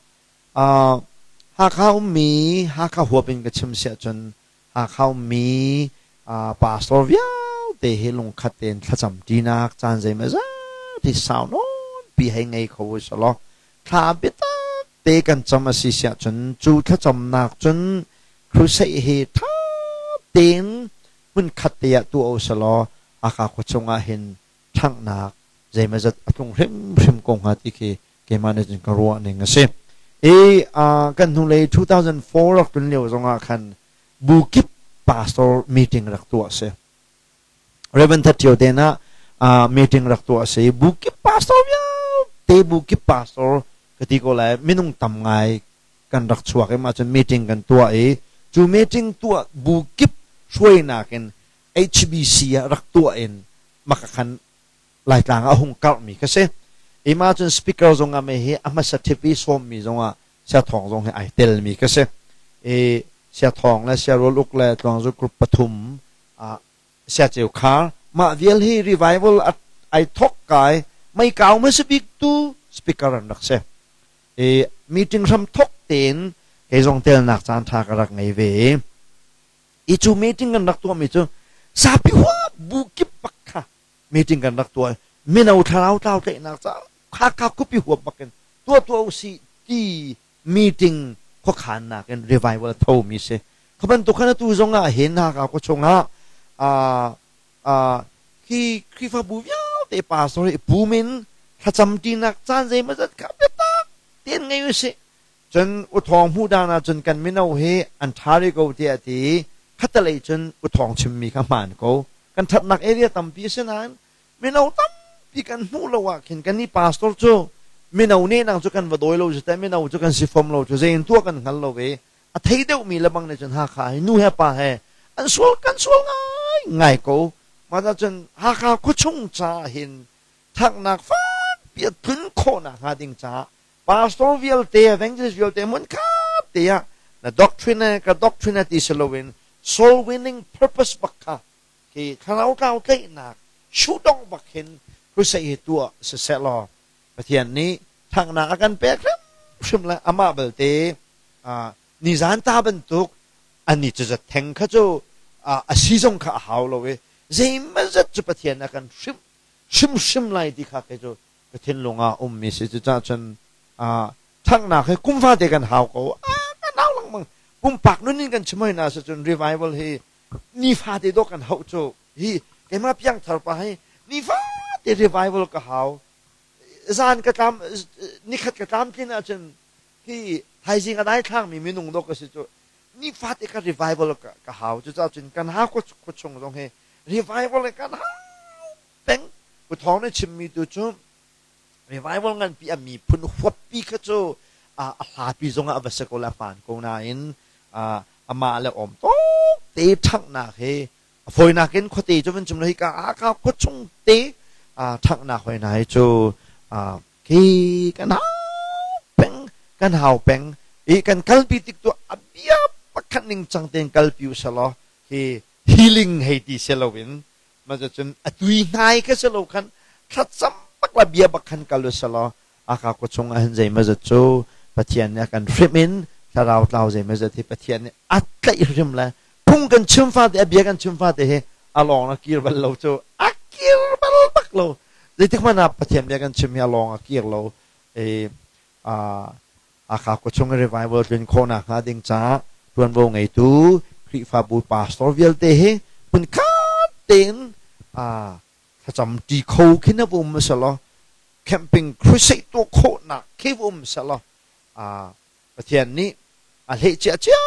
Hakha ummi Hakha huap in ka chim si ahcun Hakha ummi pastor vialte hi lungkhat tein thlacam ṭinak caan zeimawzat hi sau nawnpi hei ngei kho u selaw thla biatak te kan cam a si siah cun cu thlacamnak cun crusade hi ṭha tein hmunkhat te ah tuah u selaw Hakha khua chungah hin ṭhanghnak zeimawzat a tlung hrimhrim ko hnga ti khi keimah nih cun ka ruah ning a si. I kan hnulei 2004 rak tlun lio zongah khan bu kip pastor meeting rak tuah a si. Reverend That Ṭio te ah meeting rak tuah a si. Bu kip pastor vialte bu kip pastor ka ti ko lai minung tam ngai kan rak chuak i mah cun meeting kan tuah i cu meeting tuah bu kip hruainak in HBC ah rak tuah in maka khan Laitlang ah a hung karhmi kha si. I mah cun speaker zong ah me hi a hmasa thip i sawmmi zong ah Siathawng zong hi ai telmi kha si. I Siathawng le Siarual Uk le Tluangzu group pathum Siaceu Khar mah vial hi revival ai thok kai mei kau hmasa bik tu speaker an rak si. I meeting hram thok tein kei zong telnak caan ṭha ka rak ngei ve i i cu meeting kan rak tuahmi cu zapi huap bu kip bak kha meeting kan rak tuah mino thlarau tlau tlaihnak ca Hakha khuapi huap bak in tuah tuah usih ti meeting khuakhannak in revival a thomi si. Kha bantuk khan atu zong ah hin Hakha khua chungah khi Khrihfabu vialte pastor i pum in thlacam ṭinak caan zeimawzat kha biatak tein ngei usih. Cun uthawng hmuh dan ahcun kan mino hi an ṭha rih ko tiah a ti i khattelei cun uthawng chimmi kha hmaan ko. Kan ṭhatnak area tampi a si nain mino tampi kan hmuh lo ah khin kan nih pastor cu mino nehnang cu kan va dawi lo cu teh mino cu kan si fom lo cu zei in tuah kan hngal lo i a thei deuhmi lebang nih cun Hakha hi nu he pa he an sual kan sual ngai ngai ko. Mah cun Hakha khuachung caah hin thaknak fakpi a tlun khawhnak hnga ding caah pastor vialte evangelist vialte hmun khat te ah na doctrine ka doctrine ti si loin soul winning purpose bak kha khi thlarau tlau tlaihnak shootong bak hin crusade hi tuah siseh law Pathian nih thangnak a kan pek hrimhrim le amah belte nizan ta bantuk ani cu zat theng kha cu a si zong kha a hau lo i zeimazat cu Pathian a kan hrim hrimhrim lai ti kha kei cu ka thinlung ah ummi si. Cucaah cun ṭhanghnak hi kum fate kan hau ko. Kan hau lengmang. Pumpak nun in kan chim hoi na si cun revival hi nifate dawh kan hauh cu. Hi keimah piangthar pa hi nifate revival ka hau. Zan ka tlam nikhat ka tlamtlin ahcun hi thaizing a dai thlangmi minung dawh ka si cu. Nifate ka revival ka hau. Cucaah cun kan hau khuachung zong hi revival kan hau peng. Pu Thawng nih chimmi tu cu revival nganpi a miphun huappi kha cu a hlapi zongah a va si ko le a hmaan ko nain amah le awm tawk te ṭhanghnak hi a fawinak in khuate cu van chim lo hika ah ka khuachung te ṭhanghnak hoi hna hi cu khi kan hau peng kan hau peng i kan kalpi tik tu a bia pakhat ning cang tein kalpi u selaw hi healing hei ti si loin mah cun a tui hnai kha si lo khan thlacam bak la bia bak khan kal u selaw aka ko chung ah hin zeimawzat cu Pathian nih a kan hrimh in thlarau tlau zeimawzat hi Pathian nih a tlaih hrim le phung kan chim fate a bia kan chim fate hi a lawng a kir bal lo cu a kir bal bak lo zeitik hmanh ah Pathian bia kan chim hi a lawng a kir lo i aka ko chung revival tlun khawhnak hnga ding caah ṭuanvo ngeitu Khrihfabu pastor vialte hi hmunkhat tein thlacam ṭi kho khin a um selaw camping crusade tuah khawhnak khi um selaw Pathian nih a hleh cia cio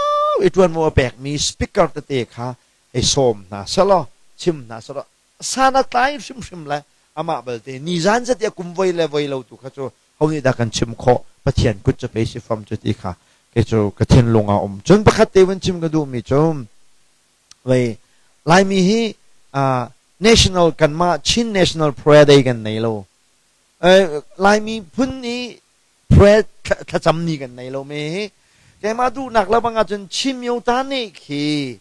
i ṭuanvo a pekmi speaker tete kha hei sawm hna selaw chim hna selaw san a tlai hrimhrim le amah balte nizan zat i a kum voi le voi lo tu kha cu ho nih dah kan chim khawh Pathian kut cu pei si fam cu ti kha kei cu ka thinlung ah um cun pakhat te vun chim ka duhmi cu vei Laimi hi national kanmah Chin National Prayer Day kan nei lo Laimi phun i prayer thlacam ni kan nei lo me hi. Keimah duhnak le bang ahcun Chin ta nih khi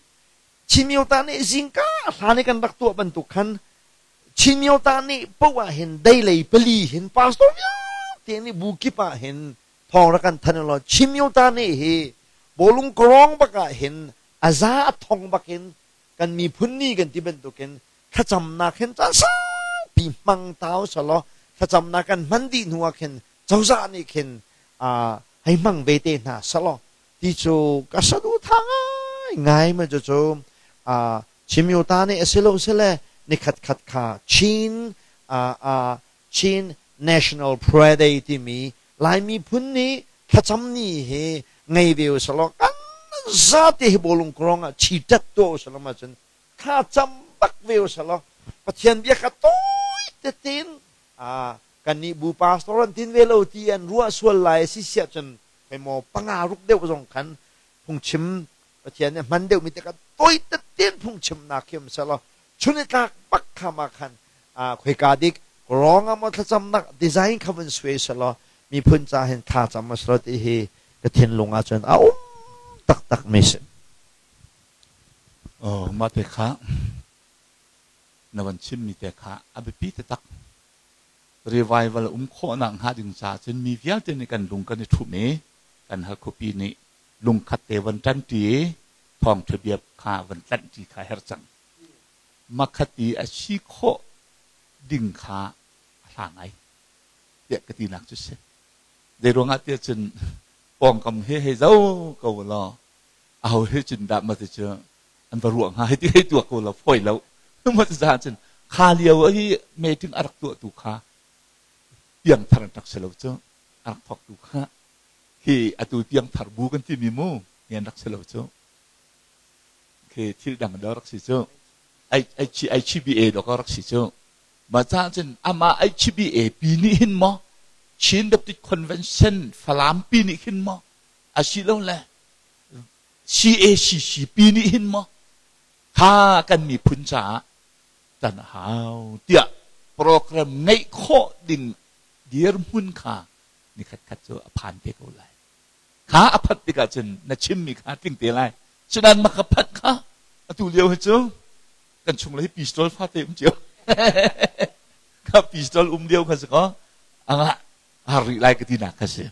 Chin ta nih zingka hlan i kan rak tuah bantuk khan Chin ta nih poah ah hin deilei pali hin pastor vialte nih bu kip ah hin thawng rak kan thanh law Chin ta nih hi bawlung kawrong bak ah hin a za a thong bak in kan miphun ni kan ti bantukin thlacamnak hin caan saupi hmang tau selaw thlacamnak kan hman dih hnu ah khin cozah nih khin hei hmang ve te hna selaw ti cu ka saduhthah ngai ngai ma cu cu Chimyota nih a si lo sile nikhat khat kha Chin Chin National Prayer Day timi Lai miphun nih thlacam ni hi ngei ve u selaw kan zate hi bawlung krawng ah chitat tuah u selaw ma cun thla cam bak ve u selaw Pathian bia kha tawi tetin kan nih bu pastor an tin ve lo ti an ruah sual lai si siah cun hei maw panga ruk deuh zong khan phungchim Pathian nih hman deuhmi te kha tawi tetin phungchimnak khi um selaw chun i tlak bak kha ma khan khoika dik rong ah maw thlacamnak design kha vun suai selaw miphun ca hin thla cam selaw ti hi ka thinlung ah cun a um taktak mi si. Oh, mah te kha na van chimmi te kha a biapi taktak. Revival um khawhnak hnga ding caah cun mi vialte nih kan lung kan i ṭhumh i kan hal khuapi nih lungkhat te van ṭanṭi i thawngṭha bia kha van tlanhṭi kha herh cang. Makhat i a si khawh ding kha a hla ngai tiah ka tinak cu si. Zei ruangah tiah cun pawngkam he hei zo ko law aho he cun dah ma ti cu an va ruah hnga hei ti hei tuak ko law fawi lo. Ma ti caah cun kha lio hi meeting a rak tuahtu kha piangthar an rak si lo cu a rak thawktu kha hi atu piangthar bu kan timi mu hi an rak si lo cu khi thil dang do rak si cu HBA do ka rak si cu ma ca cun amah HBA pi nih hin maw Chin Baptist Convention Falam pi nih hin maw asilole CACC pi nih hin maw kha kan miphun caah tan hau tiah program ngeih khawh ding dirhmun kha nikhat khat cu a phan te ko lai kha a phanh tikah cun na chimmi kha tling te lai cunan maka phanh kha atu lio hi cu kan chung le hi pistol fate um cio kha pistol um lio kha si ko anga har rih lai ka ti nak kha si.